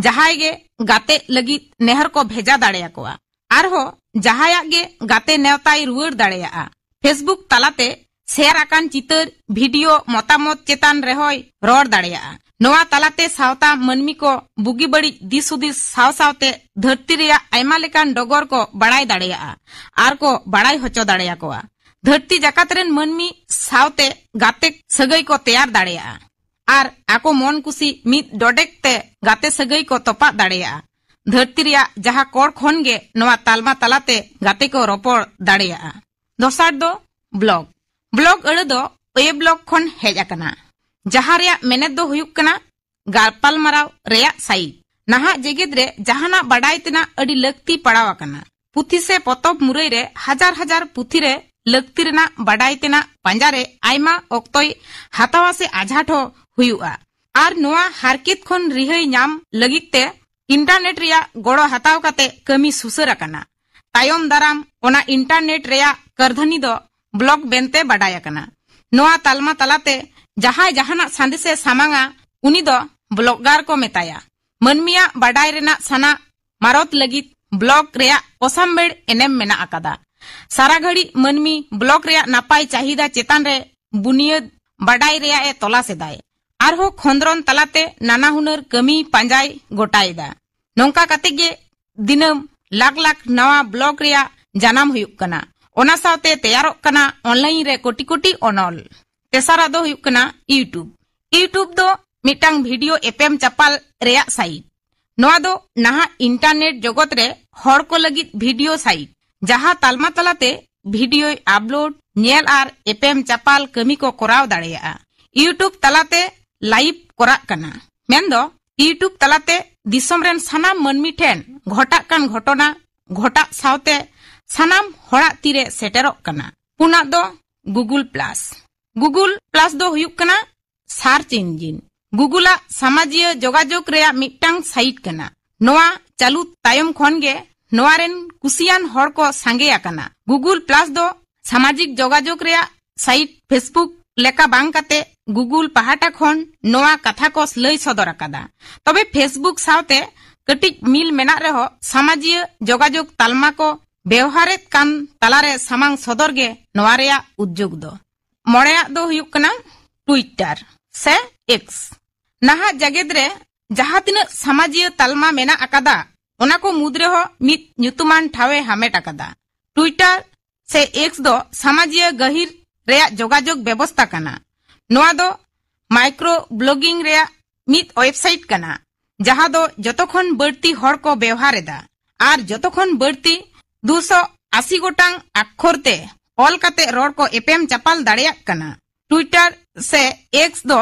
ᱡᱟᱦᱟᱸᱭ ᱜᱮ ᱜᱟᱛᱮᱜ ᱞᱟᱹᱜᱤᱫ ᱱᱮᱦᱚᱨ ᱠᱚ ᱵᱷᱮᱡᱟ ᱫᱟᱲᱮᱭᱟᱠᱚᱣᱟ᱾ ᱟᱨᱦᱚᱸ ᱡᱟᱦᱟᱸᱭᱟᱜ ᱜᱮ ᱜᱟᱛᱮ ᱱᱮᱣᱛᱟᱭ ᱨᱩᱣᱟᱹᱲ ᱫᱟᱲᱮᱭᱟᱜᱼᱟ᱾ Facebook ᱛᱟᱞᱟᱛᱮ ᱥᱮᱭᱟᱨ ᱟᱠᱟᱱ ᱪᱤᱛᱟᱹᱨ, ᱵᱷᱤᱰᱤᱭᱳ, ᱢᱚᱛᱟᱢᱚᱛ ᱪᱮᱛᱟᱱ ᱨᱮᱦᱚᱸᱭ ᱨᱚᱲ ᱫᱟᱲᱮᱭᱟᱜᱼᱟ᱾ ᱱᱚᱣᱟ ᱛᱟᱞᱟᱛᱮ ᱥᱟᱶᱛᱟ ᱢᱟᱹᱱᱢᱤ ᱠᱚ ᱵᱩᱜᱤ ᱵᱟᱹᱲᱤᱡ ᱫᱤᱥ ᱦᱩᱫᱤᱥ ᱥᱟᱶ ᱥᱟᱶᱛᱮ ᱫᱷᱟᱹᱨᱛᱤ ᱨᱮᱭᱟᱜ ᱟᱭᱢᱟ ᱞᱮᱠᱟᱱ ᱰᱚᱜᱚᱨ ᱠᱚ ᱵᱟᱲᱟᱭ ᱫᱟᱲᱮᱭᱟᱜᱼᱟ ᱟᱨ ᱠᱚ ᱵᱟᱲᱟᱭ ᱦᱚᱪᱚ ᱫᱟᱲᱮᱭᱟᱠᱚᱣᱟ᱾ ᱫᱷᱟᱹᱨᱛᱤ ᱡᱟᱠᱟᱛ ᱨᱮᱱ ᱢᱟᱹᱱᱢᱤ ᱥᱟᱶᱛᱮ ᱜᱟᱛᱮ ᱥᱟᱹᱜᱟᱹᱭ ᱠᱚ ᱛᱮᱭᱟᱨ ᱫᱟᱲᱮᱭᱟᱜᱼᱟ ᱟᱨ ᱟᱠᱚ ᱢᱚᱱ ᱠᱩᱥᱤ ᱢᱤᱫ ᱰᱚᱰᱮᱠ ᱛᱮ ᱜᱟᱛᱮ ᱥᱟᱹᱜᱟᱹᱭ ᱠᱚ ᱛᱚᱯᱟᱜ ᱫᱟᱲᱮᱭᱟᱜᱼᱟ᱾ ᱫᱷᱟᱹᱨᱛᱤ ᱨᱮᱭᱟᱜ ᱡᱟᱦᱟᱸ ᱠᱚᱬ ᱠᱷᱚᱱ ᱜᱮ ᱱᱚᱣᱟ ᱛᱟᱞᱢᱟ ᱛᱟᱞᱟᱛᱮ ᱜᱟᱛᱮ ᱠᱚ ᱨᱚᱯᱚᱲ ᱫᱟᱲᱮᱭᱟᱜᱼᱟ᱾ ᱫᱚᱥᱟᱨ ᱫᱚ ᱵᱞᱚᱜ᱾ ᱵᱞᱚᱜ ᱟᱹᱲᱟᱹ ᱫᱚ ᱳᱭᱮᱵᱞᱚᱜ ᱠᱷᱚᱱ ᱦᱮᱡ ᱟᱠᱟᱱᱟ, ᱡᱟᱦᱟᱸ ᱨᱮᱭᱟᱜ ᱢᱮᱱᱮᱛ ᱫᱚ ᱦᱩᱭᱩᱜ ᱠᱟᱱᱟ ᱜᱟᱯᱟᱞᱢᱟᱨᱟᱣ ᱨᱮᱭᱟᱜ ᱥᱟᱭᱤᱴ᱾ ᱱᱟᱦᱟᱜ ᱡᱮᱜᱮᱫ ᱨᱮ ᱡᱟᱦᱟᱱᱟᱜ ᱵᱟᱰᱟᱭ ᱛᱮᱱᱟᱜ ᱟᱹᱰᱤ ᱞᱟᱹᱠᱛᱤ ᱯᱟᱲᱟᱣ ᱟᱠᱟᱱᱟ᱾ ᱯᱩᱛᱷᱤ ᱥᱮ ᱯᱚᱛᱚᱵ ᱢᱩᱨᱟᱹᱭ ᱨᱮ ᱦᱟᱡᱟᱨ ᱦᱟᱡᱟᱨ ᱯᱩᱛᱷᱤ ᱨᱮ ᱞᱟᱹᱠᱛᱤ ᱨᱮᱱᱟᱜ ᱵᱟᱰᱟᱭ ᱛᱮᱱᱟᱜ ᱯᱟᱸᱡᱟ ᱨᱮ ᱟᱭᱢᱟ ᱚᱠᱛᱚᱭ ᱦᱟᱛᱟᱣᱟ ᱥᱮ ᱟᱡᱷᱟᱴ ᱦᱚᱸ ᱦᱩᱭᱩᱜᱼᱟ᱾ ᱟᱨ ᱱᱚᱣᱟ ᱦᱟᱨᱠᱮᱛ ᱠᱷᱚᱱ ᱨᱤᱦᱟᱹᱭ ᱧᱟᱢ ᱞᱟᱹᱜᱤᱫ ᱛᱮ ᱤᱱᱴᱟᱨᱱᱮᱴ ᱨᱮᱭᱟᱜ ᱜᱚᱲᱚ ᱦᱟᱛᱟᱣ ᱠᱟᱛᱮ ᱠᱟᱹᱢᱤ ᱥᱩᱥᱟᱹᱨ ᱟᱠᱟᱱᱟ᱾ ᱛᱟᱭᱚᱢ ᱫᱟᱨᱟᱢ ᱚᱱᱟ ᱤᱱᱴᱟᱨᱱᱮᱴ ᱨᱮᱭᱟᱜ ᱠᱟᱹᱨᱫᱷᱟᱹᱱᱤ ᱫᱚ ᱵᱞᱚᱜ ᱢᱮᱱᱛᱮ ᱵᱟᱰᱟᱭ ᱟᱠᱟᱱᱟ᱾ ᱱᱚᱣᱟ ᱛᱟᱞᱢᱟ ᱛᱟᱞᱟᱛᱮ ᱡᱟᱦᱟᱸᱭ ᱡᱟᱦᱟᱱᱟᱜ ᱥᱟᱸᱫᱮᱥᱮ ᱥᱟᱢᱟᱝᱟ, ᱩᱱᱤ ᱫᱚ ᱵᱞᱚᱜᱟᱨ ᱠᱚ ᱢᱮᱛᱟᱭᱟ᱾ ᱢᱟᱹᱱᱢᱤᱭᱟᱜ ᱵᱟᱰᱟᱭ ᱨᱮᱱᱟᱜ ᱥᱟᱱᱟ ᱢᱟᱨᱚᱛ ᱞᱟᱹᱜᱤᱫ ᱵᱞᱚᱜ ᱨᱮᱭᱟᱜ ᱚᱥᱟᱢᱵᱷᱮᱲ ᱮᱱᱮᱢ ᱢᱮᱱᱟᱜ ᱟᱠᱟᱫᱟ᱾ ᱥᱟᱨᱟ ᱜᱷᱟᱹᱲᱤᱡ ᱢᱟᱹᱱᱢᱤ ᱵᱞᱚᱜ ᱨᱮᱭᱟᱜ ᱱᱟᱯᱟᱭ ᱪᱟᱦᱤᱫᱟ ᱪᱮᱛᱟᱱ ᱨᱮ ᱵᱩᱱᱤᱭᱟᱹᱫ ᱵᱟᱰᱟᱭ ᱨᱮᱭᱟᱜ ᱮ ᱛᱚᱞᱟᱥ ᱮᱫᱟᱭ᱾ ᱟᱨᱦᱚᱸ ᱠᱷᱚᱸᱫᱽᱨᱚᱱ ᱛᱟᱞᱟᱛᱮ ᱱᱟᱱᱟ ᱦᱩᱱᱟᱹᱨ ᱠᱟᱹᱢᱤ ᱯᱟᱸᱡᱟᱭ ᱜᱚᱴᱟᱭᱮᱫᱟ᱾ ᱱᱚᱝᱠᱟ ᱠᱟᱛᱮ ᱜᱮ ᱫᱤᱱᱟᱹᱢ ᱞᱟᱠᱷ ᱞᱟᱠᱷ ᱱᱟᱣᱟ ᱵᱞᱚᱜ ᱨᱮᱭᱟᱜ ᱡᱟᱱᱟᱢ ᱦᱩᱭᱩᱜ ᱠᱟᱱᱟ᱾ ᱚᱱᱟ ᱥᱟᱶᱛᱮ ᱛᱮᱭᱟᱨᱚᱜ ᱠᱟᱱᱟ ᱚᱱᱞᱟᱭᱤᱱ ᱨᱮ ᱠᱳᱴᱤ ᱠᱳᱴᱤ ᱚᱱᱚᱞ᱾ ᱛᱮᱥᱟᱨᱟᱜ ᱫᱚ ᱦᱩᱭᱩᱜ ᱠᱟᱱᱟ YouTube᱾ YouTube ᱫᱚ ᱢᱤᱫᱴᱟᱝ ᱵᱷᱤᱰᱤᱭᱳ ᱮᱯᱮᱢ ᱪᱟᱯᱟᱞ ᱨᱮᱭᱟᱜ ᱥᱟᱭᱤᱴ᱾ ᱱᱚᱣᱟ ᱫᱚ ᱱᱟᱦᱟᱜ ᱤᱱᱴᱟᱨᱱᱮᱴ ᱡᱚᱜᱚᱛ ᱨᱮ ᱦᱚᱲ ᱠᱚ ᱞᱟᱹᱜᱤᱫ ᱵᱷᱤᱰᱤᱭᱳ ᱥᱟᱭᱤᱴ, ᱡᱟᱦᱟᱸ ᱛᱟᱞᱢᱟ ᱛᱟᱞᱟᱛᱮ ᱵᱷᱤᱰᱤᱭᱳᱭ ᱟᱯᱞᱳᱰ, ᱧᱮᱞ ᱟᱨ ᱮᱯᱮᱢ ᱪᱟᱯᱟᱞ ᱠᱟᱹᱢᱤ ᱠᱚ ᱠᱚᱨᱟᱣ ᱫᱟᱲᱮᱭᱟᱜᱼᱟ᱾ YouTube ᱛᱟᱞᱟᱛᱮ ᱞᱟᱭᱤᱵᱷ ᱠᱚᱨᱟᱜ ᱠᱟᱱᱟ, ᱢᱮᱱᱫᱚ YouTube ᱛᱟᱞᱟᱛᱮ ᱫᱤᱥᱚᱢ ᱨᱮᱱ ᱥᱟᱱᱟᱢ ᱢᱟᱹᱱᱢᱤ ᱴᱷᱮᱱ ᱜᱷᱚᱴᱟᱜ ᱠᱟᱱ ᱜᱷᱚᱴᱚᱱᱟ ᱜᱷᱚᱴᱟᱜ ᱥᱟᱶᱛᱮ ᱥᱟᱱᱟᱢ ᱦᱚᱲᱟᱜ ᱛᱤᱨᱮ ᱥᱮᱴᱮᱨᱚᱜ ᱠᱟᱱᱟ᱾ ᱯᱩᱱᱟᱜ ᱫᱚ Google Plus᱾ Google Plus ᱫᱚ ᱦᱩᱭᱩᱜ ᱠᱟᱱᱟ search engine᱾ Google ᱟᱜ ᱥᱟᱢᱟᱡᱤᱭᱟᱹ ᱡᱳᱜᱟᱡᱳᱜᱽ ᱨᱮᱭᱟᱜ ᱢᱤᱫᱴᱟᱝ ᱥᱟᱭᱤᱴ ᱠᱟᱱᱟ᱾ ᱱᱚᱣᱟ ᱪᱟᱹᱞᱩ ᱛᱟᱭᱚᱢ ᱠᱷᱚᱱ ᱜᱮ ᱱᱚᱣᱟ ᱨᱮᱱ ᱠᱩᱥᱤᱭᱟᱱ ᱦᱚᱲ ᱠᱚ ᱥᱟᱸᱜᱮ ᱟᱠᱟᱱᱟ᱾ Google Plus ᱫᱚ ᱥᱟᱢᱟᱡᱤᱠ ᱡᱳᱜᱟᱡᱳᱜᱽ ᱨᱮᱭᱟᱜ ᱥᱟᱭᱤᱴ Facebook ᱞᱮᱠᱟ ᱵᱟᱝ ᱠᱟᱛᱮ Google ᱯᱟᱦᱴᱟ ᱠᱷᱚᱱ ᱱᱚᱣᱟ ᱠᱟᱛᱷᱟ ᱠᱚ ᱞᱟᱹᱭ ᱥᱚᱫᱚᱨ ᱟᱠᱟᱫᱟ᱾ ᱛᱚᱵᱮ Facebook ᱥᱟᱶᱛᱮ ᱠᱟᱹᱴᱤᱡ ᱢᱤᱞ ᱢᱮᱱᱟᱜ ᱨᱮᱦᱚᱸ ᱥᱟᱢᱟᱡᱤᱭᱟᱹ ᱡᱳᱜᱟᱡᱳᱜᱽ ᱛᱟᱞᱢᱟ ᱠᱚ ᱵᱮᱣᱦᱟᱨᱮᱫ ᱠᱟᱱ ᱛᱟᱞᱟᱨᱮ ᱥᱟᱢᱟᱝ ᱥᱚᱫᱚᱨ ᱜᱮ ᱱᱚᱣᱟ ᱨᱮᱭᱟᱜ ᱩᱫᱽᱡᱳᱜᱽ ᱫᱚ᱾ ᱢᱚᱬᱮᱭᱟᱜ ᱫᱚ ᱦᱩᱭᱩᱜ ᱠᱟᱱᱟ Twitter ᱥᱮ X᱾ ᱱᱟᱦᱟᱜ ᱡᱮᱜᱮᱫ ᱨᱮ ᱡᱟᱦᱟᱸ ᱛᱤᱱᱟᱹᱜ ᱥᱟᱢᱟᱡᱤᱭᱟᱹ ᱛᱟᱞᱢᱟ ᱢᱮᱱᱟᱜ ᱟᱠᱟᱫᱟ, ᱚᱱᱟ ᱠᱚ ᱢᱩᱫᱽ ᱨᱮᱦᱚᱸ ᱢᱤᱫ ᱧᱩᱛᱩᱢᱟᱱ ᱴᱷᱟᱶ ᱮ ᱦᱟᱢᱮᱴ ᱟᱠᱟᱫᱟ᱾ Twitter ᱥᱮ X ᱫᱚ ᱥᱟᱢᱟᱡᱤᱭᱟᱹ ᱜᱟᱹᱦᱤᱨ ᱨᱮᱭᱟᱜ ᱡᱳᱜᱟᱡᱳᱜᱽ ᱵᱮᱵᱚᱥᱛᱟ ᱠᱟᱱᱟ᱾ ᱱᱚᱣᱟ ᱫᱚ ᱢᱟᱭᱠᱨᱳ ᱵᱞᱚᱜᱤᱝ ᱨᱮᱭᱟᱜ ᱢᱤᱫ ᱣᱮᱵᱥᱟᱭᱤᱴ ᱠᱟᱱᱟ, ᱡᱟᱦᱟᱸ ᱫᱚ ᱡᱚᱛᱚ ᱠᱷᱚᱱ ᱵᱟᱹᱲᱛᱤ ᱦᱚᱲ ᱠᱚ ᱵᱮᱣᱦᱟᱨ ᱮᱫᱟ ᱟᱨ ᱡᱚᱛᱚ ᱠᱷᱚᱱ ᱵᱟᱹᱲᱛᱤ ᱫᱩᱥᱚ ᱟᱥᱤ ᱜᱚᱴᱟᱝ ᱟᱠᱷᱚᱨ ᱛᱮ ᱚᱞ ᱠᱟᱛᱮ ᱨᱚᱲ ᱠᱚ ᱮᱯᱮᱢ ᱪᱟᱯᱟᱞ ᱫᱟᱲᱮᱭᱟᱜ ᱠᱟᱱᱟ᱾ Twitter ᱥᱮ X ᱫᱚ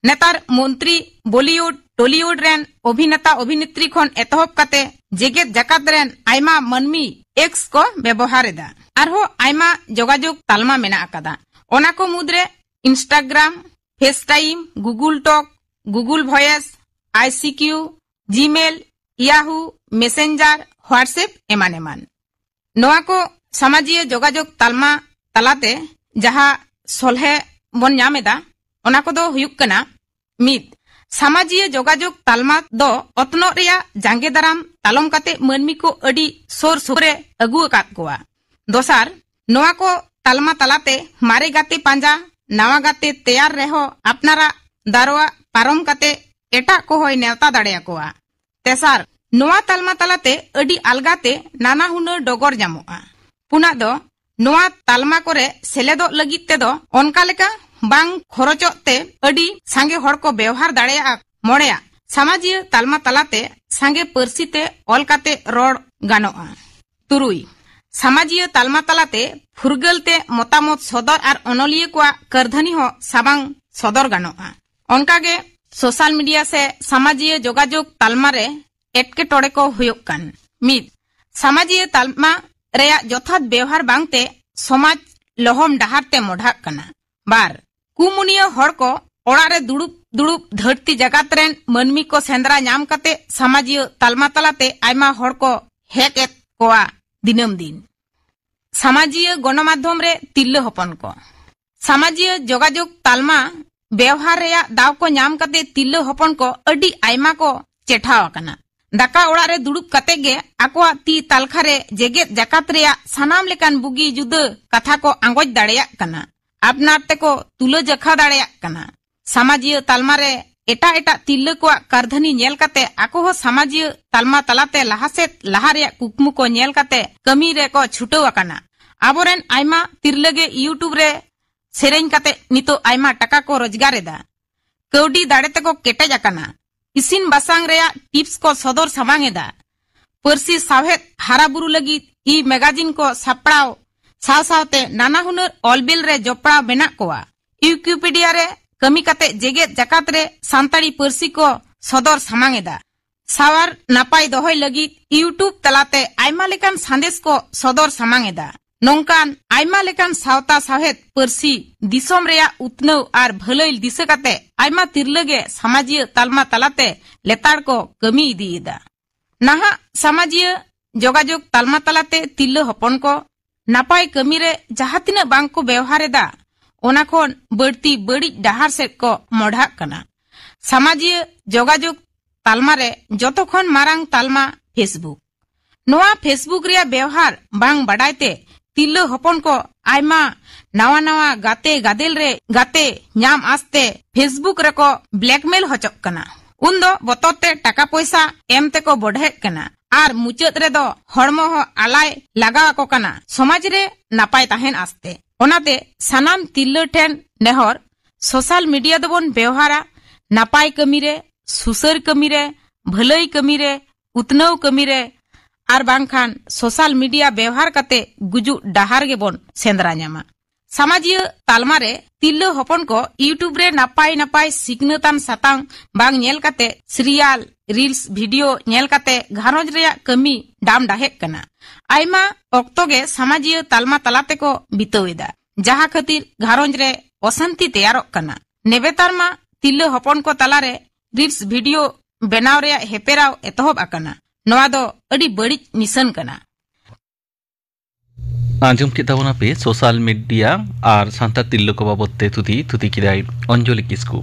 ᱱᱮᱛᱟᱨ ᱢᱚᱱᱛᱨᱤ, ᱵᱚᱞᱤᱣᱩᱰ, ᱴᱚᱞᱤᱣᱩᱰ ᱨᱮᱱ ᱚᱵᱷᱤᱱᱮᱛᱟ ᱚᱵᱷᱤᱱᱮᱛᱨᱤ ᱠᱷᱚᱱ ᱮᱛᱚᱦᱚᱵ ᱠᱟᱛᱮ ᱡᱮᱜᱮᱛ ᱡᱟᱠᱟᱛ ᱨᱮᱱ ᱟᱭᱢᱟ ᱢᱟᱹᱱᱢᱤ X ᱠᱚ ᱵᱮᱵᱚᱦᱟᱨ ᱮᱫᱟ᱾ ᱟᱨᱦᱚᱸ ᱟᱭᱢᱟ ᱡᱳᱜᱟᱡᱳᱜᱽ ᱛᱟᱞᱢᱟ ᱢᱮᱱᱟᱜ ᱟᱠᱟᱫᱟ᱾ ᱚᱱᱟ ᱠᱚ ᱢᱩᱫᱽᱨᱮ Instagram, FaceTime, Google Talk, Google Voice, ICQ, Gmail, Yahoo, Messenger, WhatsApp ᱮᱢᱟᱱ ᱮᱢᱟᱱ᱾ ᱱᱚᱣᱟ ᱠᱚ ᱥᱟᱢᱟᱡᱤᱭᱟᱹ ᱡᱳᱜᱟᱡᱳᱜᱽ ᱛᱟᱞᱢᱟ ᱛᱟᱞᱟᱛᱮ ᱡᱟᱦᱟᱸ ᱥᱚᱞᱦᱮ ᱵᱚᱱ ᱧᱟᱢ ᱮᱫᱟ, ᱚᱱᱟ ᱠᱚᱫᱚ ᱦᱩᱭᱩᱜ ᱠᱟᱱᱟ, ᱢᱤᱫ, ᱥᱟᱢᱟᱡᱤᱭᱟᱹ ᱡᱳᱜᱟᱡᱳᱜᱽ ᱛᱟᱞᱢᱟ ᱫᱚ ᱚᱛᱱᱚᱜ ᱨᱮᱭᱟᱜ ᱡᱟᱸᱜᱮ ᱫᱟᱨᱟᱢ ᱛᱟᱞᱚᱢ ᱠᱟᱛᱮ ᱢᱟᱹᱱᱢᱤ ᱠᱚ ᱟᱹᱰᱤ ᱥᱩᱨ ᱥᱩᱯᱩᱨ ᱮ ᱟᱹᱜᱩ ᱟᱠᱟᱫ ᱠᱚᱣᱟ᱾ ᱫᱚᱥᱟᱨ, ᱱᱚᱣᱟ ᱠᱚ ᱛᱟᱞᱢᱟ ᱛᱟᱞᱟᱛᱮ ᱢᱟᱨᱮ ᱜᱟᱛᱮ ᱯᱟᱸᱡᱟ, ᱱᱟᱣᱟ ᱜᱟᱛᱮ ᱛᱮᱭᱟᱨ ᱨᱮᱦᱚᱸ ᱟᱯᱱᱟᱨᱟᱜ ᱫᱟᱨᱣᱟ ᱯᱟᱨᱚᱢ ᱠᱟᱛᱮ ᱮᱴᱟᱜ ᱠᱚᱦᱚᱸᱭ ᱱᱮᱣᱛᱟ ᱫᱟᱲᱮᱭᱟᱠᱚᱣᱟ᱾ ᱛᱮᱥᱟᱨ, ᱱᱚᱣᱟ ᱛᱟᱞᱢᱟ ᱛᱟᱞᱟᱛᱮ ᱟᱹᱰᱤ ᱟᱞᱜᱟᱛᱮ ᱱᱟᱱᱟ ᱦᱩᱱᱟᱹᱨ ᱰᱚᱜᱚᱨ ᱧᱟᱢᱚᱜᱼᱟ᱾ ᱯᱩᱱᱟᱜ ᱫᱚ, ᱱᱚᱣᱟ ᱛᱟᱞᱢᱟ ᱠᱚᱨᱮ ᱥᱮᱞᱮᱫᱚᱜ ᱞᱟᱹᱜᱤᱫ ᱛᱮᱫᱚ ᱚᱱᱠᱟ ᱞᱮᱠᱟ ᱵᱟᱝ ᱠᱷᱚᱨᱚᱪᱚᱜ ᱛᱮ ᱟᱹᱰᱤ ᱥᱟᱸᱜᱮ ᱦᱚᱲ ᱠᱚ ᱵᱮᱣᱦᱟᱨ ᱫᱟᱲᱮᱭᱟᱜᱼᱟ᱾ ᱢᱚᱬᱮᱭᱟᱜ, ᱥᱟᱢᱟᱡᱤᱭᱟᱹ ᱛᱟᱞᱢᱟ ᱛᱟᱞᱟᱛᱮ ᱥᱟᱸᱜᱮ ᱯᱟᱹᱨᱥᱤ ᱛᱮ ᱚᱞ ᱠᱟᱛᱮ ᱨᱚᱲ ᱜᱟᱱᱚᱜᱼᱟ᱾ ᱛᱩᱨᱩᱭ, ᱥᱟᱢᱟᱡᱤᱭᱟᱹ ᱛᱟᱞᱢᱟ ᱛᱟᱞᱟᱛᱮ ᱯᱷᱩᱨᱜᱟᱹᱞ ᱛᱮ ᱢᱚᱛᱟᱢᱚᱛ ᱥᱚᱫᱚᱨ ᱟᱨ ᱚᱱᱚᱞᱤᱭᱟᱹ ᱠᱚᱣᱟᱜ ᱠᱟᱹᱨᱫᱷᱟᱹᱱᱤ ᱦᱚᱸ ᱥᱟᱢᱟᱝ ᱥᱚᱫᱚᱨ ᱜᱟᱱᱚᱜᱼᱟ᱾ ᱚᱱᱠᱟᱜᱮ ᱥᱳᱥᱟᱞ ᱢᱤᱰᱤᱭᱟ ᱥᱮ ᱥᱟᱢᱟᱡᱤᱭᱟᱹ ᱡᱳᱜᱟᱡᱳᱜᱽ ᱛᱟᱞᱢᱟ ᱨᱮ ᱮᱴᱠᱮᱴᱚᱬᱮ ᱠᱚ ᱦᱩᱭᱩᱜ ᱠᱟᱱ᱾ ᱢᱤᱫ, ᱥᱟᱢᱟᱡᱤᱭᱟᱹ ᱛᱟᱞᱢᱟ ᱨᱮᱭᱟᱜ ᱡᱚᱛᱷᱟᱛ ᱵᱮᱣᱦᱟᱨ ᱵᱟᱝᱛᱮ ᱥᱚᱢᱟᱡᱽ ᱞᱚᱦᱚᱢ ᱰᱟᱦᱟᱨ ᱛᱮ ᱢᱚᱰᱷᱟᱜ ᱠᱟᱱᱟ᱾ ᱵᱟᱨ, ᱠᱩᱢᱩᱱᱤᱭᱟᱹ ᱦᱚᱲ ᱠᱚ ᱚᱲᱟᱜ ᱨᱮ ᱫᱩᱲᱩᱵ ᱫᱩᱲᱩᱵ ᱫᱷᱟᱹᱨᱛᱤ ᱡᱟᱠᱟᱛ ᱨᱮᱱ ᱢᱟᱹᱱᱢᱤ ᱠᱚ ᱥᱮᱸᱫᱽᱨᱟ ᱧᱟᱢ ᱠᱟᱛᱮ ᱥᱟᱢᱟᱡᱤᱭᱟᱹ ᱛᱟᱞᱢᱟ ᱛᱟᱞᱟᱛᱮ ᱟᱭᱢᱟ ᱦᱚᱲ ᱠᱚ ᱦᱮᱡ ᱮᱫ ᱠᱚᱣᱟ ᱫᱤᱱᱟᱹᱢ ᱫᱤᱱ᱾ ᱥᱟᱢᱟᱡᱤᱭᱟᱹ ᱜᱚᱱᱚᱢᱟᱫᱽᱫᱷᱚᱢ ᱨᱮ ᱛᱤᱨᱞᱟᱹ ᱦᱚᱯᱚᱱ ᱠᱚ᱾ ᱥᱟᱢᱟᱡᱤᱭᱟᱹ ᱡᱳᱜᱟᱡᱳᱜᱽ ᱛᱟᱞᱢᱟ ᱵᱮᱣᱦᱟᱨ ᱨᱮᱭᱟᱜ ᱫᱟᱣ ᱠᱚ ᱧᱟᱢ ᱠᱟᱛᱮ ᱛᱤᱨᱞᱟᱹ ᱦᱚᱯᱚᱱ ᱠᱚ ᱟᱹᱰᱤ ᱟᱭᱢᱟ ᱠᱚ ᱪᱮᱴᱷᱟᱣ ᱟᱠᱟᱱᱟ᱾ ᱫᱟᱠᱟ ᱚᱲᱟᱜ ᱨᱮ ᱫᱩᱲᱩᱵ ᱠᱟᱛᱮ ᱜᱮ ᱟᱠᱚᱣᱟᱜ ᱛᱤ ᱛᱟᱞᱠᱷᱟ ᱨᱮ ᱡᱮᱜᱮᱛ ᱡᱟᱠᱟᱛ ᱨᱮᱭᱟᱜ ᱥᱟᱱᱟᱢ ᱞᱮᱠᱟᱱ ᱵᱩᱜᱤ ᱡᱩᱫᱟᱹ ᱠᱟᱛᱷᱟ ᱠᱚ ᱟᱸᱜᱚᱪ ᱫᱟᱲᱮᱭᱟᱜ ᱠᱟᱱᱟ, ᱟᱯᱱᱟᱨ ᱛᱮᱠᱚ ᱛᱩᱞᱟᱹ ᱡᱚᱠᱷᱟ ᱫᱟᱲᱮᱭᱟᱜ ᱠᱟᱱᱟ᱾ ᱥᱟᱢᱟᱡᱤᱭᱟᱹ ᱛᱟᱞᱢᱟ ᱨᱮ ᱮᱴᱟᱜ ᱮᱴᱟᱜ ᱛᱤᱨᱞᱟᱹ ᱠᱚᱣᱟᱜ ᱠᱟᱹᱨᱫᱷᱟᱹᱱᱤ ᱧᱮᱞ ᱠᱟᱛᱮ ᱟᱠᱚ ᱦᱚᱸ ᱥᱟᱢᱟᱡᱤᱭᱟᱹ ᱛᱟᱞᱢᱟ ᱛᱟᱞᱟᱛᱮ ᱞᱟᱦᱟ ᱥᱮᱫ ᱞᱟᱦᱟ ᱨᱮᱭᱟᱜ ᱠᱩᱠᱢᱩ ᱠᱚ ᱧᱮᱞ ᱠᱟᱛᱮ ᱠᱟᱹᱢᱤ ᱨᱮᱠᱚ ᱪᱷᱩᱴᱟᱹᱣ ᱟᱠᱟᱱᱟ᱾ ᱟᱵᱚᱨᱮᱱ ᱟᱭᱢᱟ ᱛᱤᱨᱞᱟᱹ ᱜᱮ YouTube ᱨᱮ ᱥᱮᱨᱮᱧ ᱠᱟᱛᱮ ᱱᱤᱛᱚᱜ ᱟᱭᱢᱟ ᱴᱟᱠᱟ ᱠᱚ ᱨᱳᱡᱽᱜᱟᱨ ᱮᱫᱟ᱾ ᱠᱟᱹᱣᱰᱤ ᱫᱟᱲᱮ ᱛᱮᱠᱚ ᱠᱮᱴᱮᱡ ᱟᱠᱟᱱᱟ᱾ ᱤᱥᱤᱱ ᱵᱟᱥᱟᱝ ᱨᱮᱭᱟᱜ tips ᱠᱚ ᱥᱚᱫᱚᱨ ᱥᱟᱢᱟᱝ ᱮᱫᱟ᱾ ᱯᱟᱹᱨᱥᱤ ᱥᱟᱶᱦᱮᱫ ᱦᱟᱨᱟ ᱵᱩᱨᱩ ᱞᱟᱹᱜᱤᱫ e-magazine ᱠᱚ ᱥᱟᱯᱲᱟᱣ ᱥᱟᱶ ᱥᱟᱶᱛᱮ ᱱᱟᱱᱟ ᱦᱩᱱᱟᱹᱨ ᱚᱞᱵᱤᱞ ᱨᱮ ᱡᱚᱯᱲᱟᱣ ᱢᱮᱱᱟᱜ ᱠᱚᱣᱟ᱾ Wikipedia ᱨᱮ ᱠᱟᱹᱢᱤ ᱠᱟᱛᱮ ᱡᱮᱜᱮᱛ ᱡᱟᱠᱟᱛ ᱨᱮ ᱥᱟᱱᱛᱟᱲᱤ ᱯᱟᱹᱨᱥᱤ ᱠᱚ ᱥᱚᱫᱚᱨ ᱥᱟᱢᱟᱝ ᱮᱫᱟ᱾ ᱥᱟᱶᱟᱨ ᱱᱟᱯᱟᱭ ᱫᱚᱦᱚᱭ ᱞᱟᱹᱜᱤᱫ YouTube ᱛᱟᱞᱟᱛᱮ ᱟᱭᱢᱟ ᱞᱮᱠᱟᱱ ᱥᱟᱸᱫᱮᱥ ᱠᱚ ᱥᱚᱫᱚᱨ ᱥᱟᱢᱟᱝ ᱮᱫᱟ᱾ ᱱᱚᱝᱠᱟᱱ ᱟᱭᱢᱟ ᱞᱮᱠᱟᱱ ᱥᱟᱶᱛᱟ ᱥᱟᱶᱦᱮᱫ ᱯᱟᱹᱨᱥᱤ ᱫᱤᱥᱚᱢ ᱨᱮᱭᱟᱜ ᱩᱛᱱᱟᱹᱣ ᱟᱨ ᱵᱷᱟᱹᱞᱟᱹᱭ ᱫᱤᱥᱟᱹ ᱠᱟᱛᱮ ᱟᱭᱢᱟ ᱛᱤᱨᱞᱟᱹ ᱜᱮ ᱥᱟᱢᱟᱡᱤᱭᱟᱹ ᱛᱟᱞᱢᱟ ᱛᱟᱞᱟᱛᱮ ᱞᱮᱛᱟᱲ ᱠᱚ ᱠᱟᱹᱢᱤ ᱤᱫᱤᱭᱮᱫᱟ᱾ ᱱᱟᱦᱟᱜ ᱥᱟᱢᱟᱡᱤᱭᱟᱹ ᱡᱳᱜᱟᱡᱳᱜᱽ ᱛᱟᱞᱢᱟ ᱛᱟᱞᱟᱛᱮ ᱛᱤᱨᱞᱟᱹ ᱦᱚᱯᱚᱱ ᱠᱚ ᱱᱟᱯᱟᱭ ᱠᱟᱹᱢᱤ ᱨᱮ ᱡᱟᱦᱟᱸ ᱛᱤᱱᱟᱹᱜ ᱵᱟᱝ ᱠᱚ ᱵᱮᱣᱦᱟᱨ ᱮᱫᱟ, ᱚᱱᱟ ᱠᱷᱚᱱ ᱵᱟᱹᱲᱛᱤ ᱵᱟᱹᱲᱤᱡ ᱰᱟᱦᱟᱨ ᱥᱮᱫ ᱠᱚ ᱢᱚᱰᱷᱟᱜ ᱠᱟᱱᱟ᱾ ᱥᱟᱢᱟᱡᱤᱭᱟᱹ ᱡᱳᱜᱟᱡᱳᱜᱽ ᱛᱟᱞᱢᱟ ᱨᱮ ᱡᱚᱛᱚ ᱠᱷᱚᱱ ᱢᱟᱨᱟᱝ ᱛᱟᱞᱢᱟ Facebook᱾ ᱱᱚᱣᱟ Facebook ᱨᱮᱭᱟᱜ ᱵᱮᱣᱦᱟᱨ ᱵᱟᱝ ᱵᱟᱰᱟᱭ ᱛᱮ ᱛᱤᱨᱞᱟᱹ ᱦᱚᱯᱚᱱ ᱠᱚ ᱟᱭᱢᱟ ᱱᱟᱣᱟ ᱱᱟᱣᱟ ᱜᱟᱛᱮ ᱜᱟᱫᱮᱞ ᱨᱮ ᱜᱟᱛᱮ ᱧᱟᱢ ᱟᱥᱛᱮ Facebook ᱨᱮᱠᱚ blackmail ᱦᱚᱪᱚᱜ ᱠᱟᱱᱟ᱾ ᱩᱱᱫᱚ ᱵᱚᱛᱚᱨ ᱛᱮ ᱴᱟᱠᱟ ᱯᱚᱭᱥᱟ ᱮᱢ ᱛᱮᱠᱚ ᱵᱚᱰᱦᱮᱜ ᱠᱟᱱᱟ ᱟᱨ ᱢᱩᱪᱟᱹᱫ ᱨᱮᱫᱚ ᱦᱚᱲᱢᱚ ᱦᱚᱸ ᱟᱞᱟᱭ ᱞᱟᱜᱟᱣ ᱟᱠᱚ ᱠᱟᱱᱟ ᱥᱚᱢᱟᱡᱽ ᱨᱮ ᱱᱟᱯᱟᱭ ᱛᱟᱦᱮᱱ ᱟᱥᱛᱮ᱾ ᱚᱱᱟᱛᱮ ᱥᱟᱱᱟᱢ ᱛᱤᱨᱞᱟᱹ ᱴᱷᱮᱱ ᱱᱮᱦᱚᱨ, social media ᱫᱚᱵᱚᱱ ᱵᱮᱣᱦᱟᱨᱟ ᱱᱟᱯᱟᱭ ᱠᱟᱹᱢᱤ ᱨᱮ, ᱥᱩᱥᱟᱹᱨ ᱠᱟᱹᱢᱤ ᱨᱮ, ᱵᱷᱟᱹᱞᱟᱹᱭ ᱠᱟᱹᱢᱤ ᱨᱮ, ᱩᱛᱱᱟᱹᱣ ᱠᱟᱹᱢᱤ ᱨᱮ, ᱟᱨ ᱵᱟᱝᱠᱷᱟᱱ social media ᱵᱮᱣᱦᱟᱨ ᱠᱟᱛᱮ ᱜᱩᱡᱩᱜ ᱰᱟᱦᱟᱨ ᱜᱮᱵᱚᱱ ᱥᱮᱸᱫᱽᱨᱟ ᱧᱟᱢᱟ᱾ ᱥᱟᱢᱟᱡᱤᱭᱟᱹ ᱛᱟᱞᱢᱟ ᱨᱮ ᱛᱤᱨᱞᱟᱹ ᱦᱚᱯᱚᱱ ᱠᱚ YouTube ᱨᱮ ᱱᱟᱯᱟᱭ ᱱᱟᱯᱟᱭ ᱥᱤᱠᱷᱱᱟᱹᱛᱟᱱ ᱥᱟᱛᱟᱢ ᱵᱟᱝ ᱧᱮᱞ ᱠᱟᱛᱮ serial, reels video ᱧᱮᱞ ᱠᱟᱛᱮ ᱜᱷᱟᱨᱚᱸᱡᱽ ᱨᱮᱭᱟᱜ ᱠᱟᱹᱢᱤ ᱰᱟᱢ ᱰᱟᱦᱮᱜ ᱠᱟᱱᱟ᱾ ᱟᱭᱢᱟ ᱚᱠᱛᱚ ᱜᱮ ᱥᱟᱢᱟᱡᱤᱭᱟᱹ ᱛᱟᱞᱢᱟ ᱛᱟᱞᱟ ᱛᱮᱠᱚ ᱵᱤᱛᱟᱹᱣ ᱮᱫᱟ, ᱡᱟᱦᱟᱸ ᱠᱷᱟᱹᱛᱤᱨ ᱜᱷᱟᱨᱚᱸᱡᱽ ᱨᱮ ᱚᱥᱟᱱᱛᱤ ᱛᱮᱭᱟᱨᱚᱜ ᱠᱟᱱᱟ᱾ ᱱᱮᱵᱮᱛᱟᱨ ᱢᱟ ᱛᱤᱨᱞᱟᱹ ᱦᱚᱯᱚᱱ ᱠᱚ ᱛᱟᱞᱟᱨᱮ ᱨᱤᱞᱥ ᱵᱷᱤᱰᱤᱭᱳ ᱵᱮᱱᱟᱣ ᱨᱮᱭᱟᱜ ᱦᱮᱯᱮᱨᱟᱣ ᱮᱛᱚᱦᱚᱵ ᱟᱠᱟᱱᱟ᱾ ᱱᱚᱣᱟ ᱫᱚ ᱟᱹᱰᱤ ᱵᱟᱹᱲᱤᱡ ᱱᱤᱥᱟᱹᱱ ᱠᱟᱱᱟ᱾ ᱟᱸᱡᱚᱢ ᱠᱮᱫ ᱛᱟᱵᱚᱱᱟᱯᱮ ᱥᱳᱥᱟᱞ ᱢᱤᱰᱤᱭᱟ ᱟᱨ ᱥᱟᱱᱛᱟᱲ ᱛᱤᱨᱞᱟᱹ ᱠᱚ ᱵᱟᱵᱚᱫ ᱛᱮ ᱛᱷᱩᱛᱤ, ᱛᱷᱩᱛᱤ ᱠᱮᱫᱟᱭ ᱚᱧᱡᱚᱞᱤ ᱠᱤᱥᱠᱩ᱾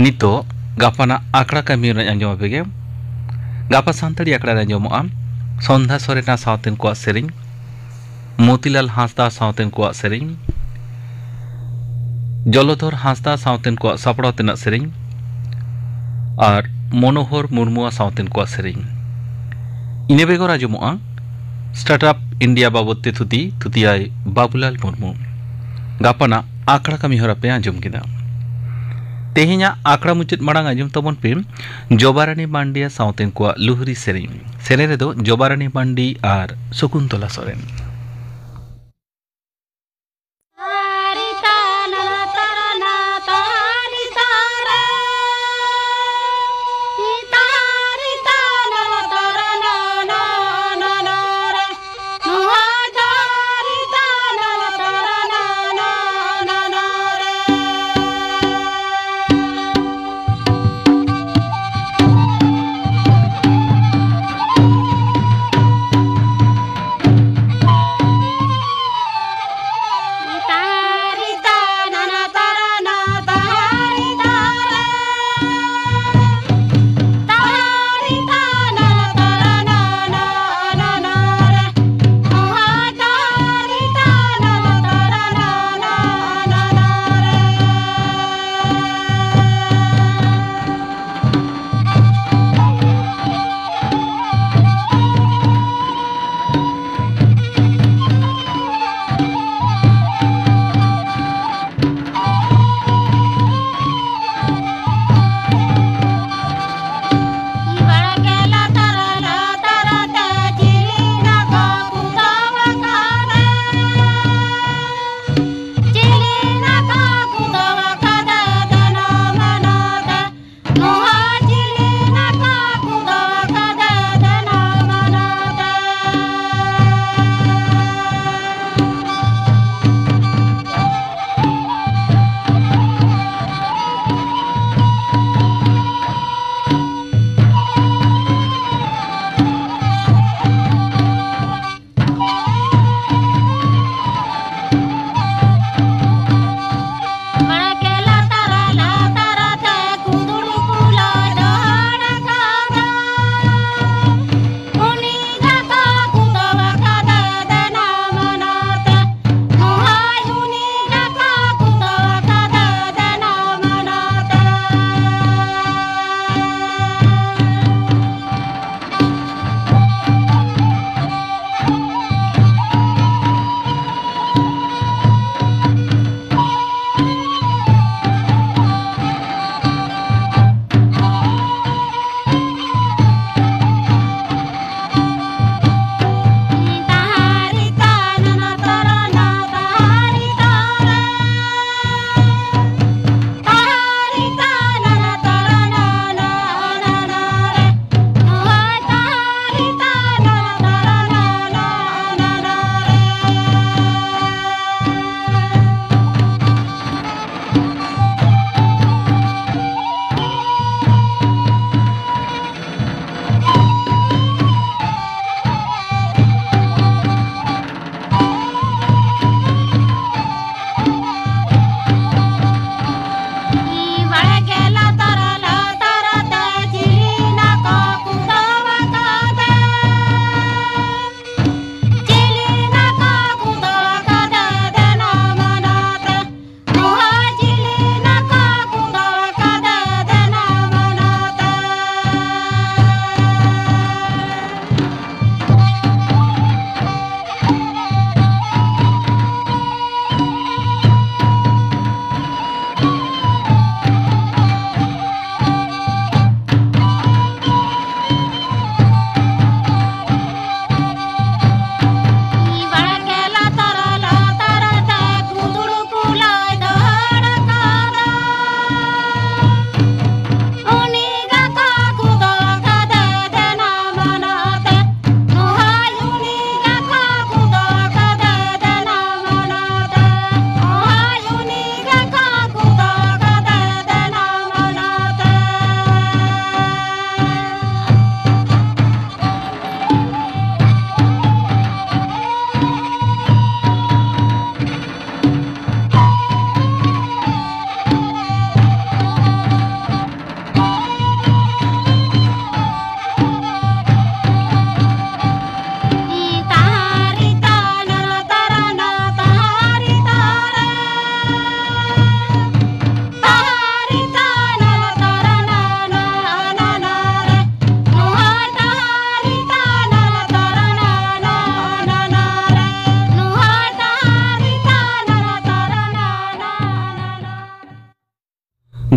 ᱱᱤᱛᱚᱜ ᱜᱟᱯᱟᱱᱟᱜ ᱟᱠᱷᱲᱟ ᱠᱟᱹᱢᱤ ᱨᱮ ᱟᱸᱡᱚᱢ ᱟᱯᱮ ᱜᱮ᱾ ᱜᱟᱯᱟ ᱥᱟᱱᱛᱟᱲᱤ ᱟᱠᱷᱲᱟ ᱨᱮ ᱟᱸᱡᱚᱢᱚᱜᱼᱟ ᱥᱚᱱᱫᱷᱟ ᱥᱚᱨᱮᱱᱟ ᱥᱟᱶᱛᱮᱱ ᱠᱚᱣᱟᱜ ᱥᱮᱨᱮᱧ, ᱢᱚᱛᱤᱞᱟᱞ ᱦᱟᱸᱥᱫᱟ ᱥᱟᱶᱛᱮᱱ ᱠᱚᱣᱟᱜ ᱥᱮᱨᱮᱧ, ᱡᱚᱞᱚᱫᱷᱚᱨ ᱦᱟᱸᱥᱫᱟ ᱥᱟᱶᱛᱮᱱ ᱠᱚᱣᱟᱜ ᱥᱟᱯᱲᱟᱣ ᱛᱮᱱᱟᱜ ᱥᱮᱨᱮᱧ ᱟᱨ ᱢᱚᱱᱳᱦᱚᱨ ᱢᱩᱨᱢᱩᱣᱟᱜ ᱥᱟᱶᱛᱮᱱ ᱠᱚᱣᱟᱜ ᱥᱮᱨᱮᱧ᱾ ᱤᱱᱟᱹ ᱵᱮᱜᱚᱨ ᱟᱸᱡᱚᱢᱚᱜᱼᱟ ᱥᱴᱟᱨᱴᱟᱯ ᱤᱱᱰᱤᱭᱟ ᱵᱟᱵᱚᱫ ᱛᱮ ᱛᱷᱩᱛᱤ, ᱛᱷᱩᱛᱤᱭᱟᱭ ᱵᱟᱵᱩᱞᱟᱞ ᱢᱩᱨᱢᱩ᱾ ᱜᱟᱯᱟᱱᱟᱜ ᱟᱠᱷᱲᱟ ᱠᱟᱹᱢᱤ ᱦᱚᱨᱟ ᱯᱮ ᱟᱸᱡᱚᱢ ᱠᱮᱫᱟ᱾ ᱛᱮᱦᱮᱧᱟᱜ ᱟᱠᱷᱲᱟ ᱢᱩᱪᱟᱹᱫ ᱢᱟᱲᱟᱝ ᱟᱸᱡᱚᱢ ᱛᱟᱵᱚᱱ ᱯᱮ ᱡᱚᱵᱟᱨᱟᱱᱤ ᱢᱟᱱᱰᱤᱭᱟ ᱥᱟᱶᱛᱮᱱ ᱠᱚᱣᱟᱜ ᱞᱩᱦᱨᱤ ᱥᱮᱨᱮᱧ᱾ ᱥᱮᱨᱮᱧ ᱨᱮᱫᱚ ᱡᱚᱵᱟᱨᱟᱱᱤ ᱢᱟᱱᱰᱤ ᱟᱨ ᱥᱚᱠᱩᱱᱛᱚᱞᱟ ᱥᱚᱨᱮᱱ᱾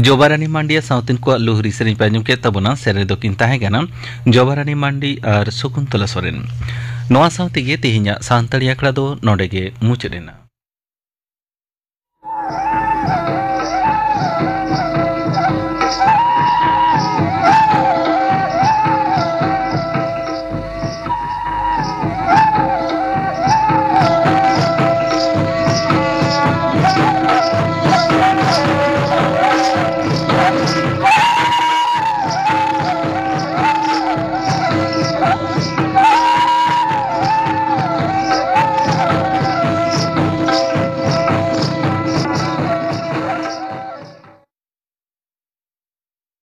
ᱡᱚᱵᱟᱨᱟᱱᱤ ᱢᱟᱱᱰᱤᱭᱟ ᱥᱟᱶᱛᱮᱱ ᱠᱚᱣᱟᱜ ᱞᱩᱦᱨᱤ ᱥᱮᱨᱮᱧ ᱯᱮ ᱟᱸᱡᱚᱢ ᱠᱮᱫ ᱛᱟᱵᱚᱱᱟ᱾ ᱥᱮᱨᱮᱧ ᱫᱚᱠᱤᱱ ᱛᱟᱦᱮᱸ ᱠᱟᱱᱟ ᱡᱚᱵᱟᱨᱟᱱᱤ ᱢᱟᱱᱰᱤ ᱟᱨ ᱥᱚᱠᱩᱱᱛᱚᱞᱟ ᱥᱚᱨᱮᱱ᱾ ᱱᱚᱣᱟ ᱥᱟᱶ ᱛᱮᱜᱮ ᱛᱮᱦᱮᱧᱟᱜ ᱥᱟᱱᱛᱟᱲᱤ ᱟᱠᱷᱲᱟ ᱫᱚ ᱱᱚᱰᱮ ᱜᱮ ᱢᱩᱪᱟᱹᱫ ᱮᱱᱟ᱾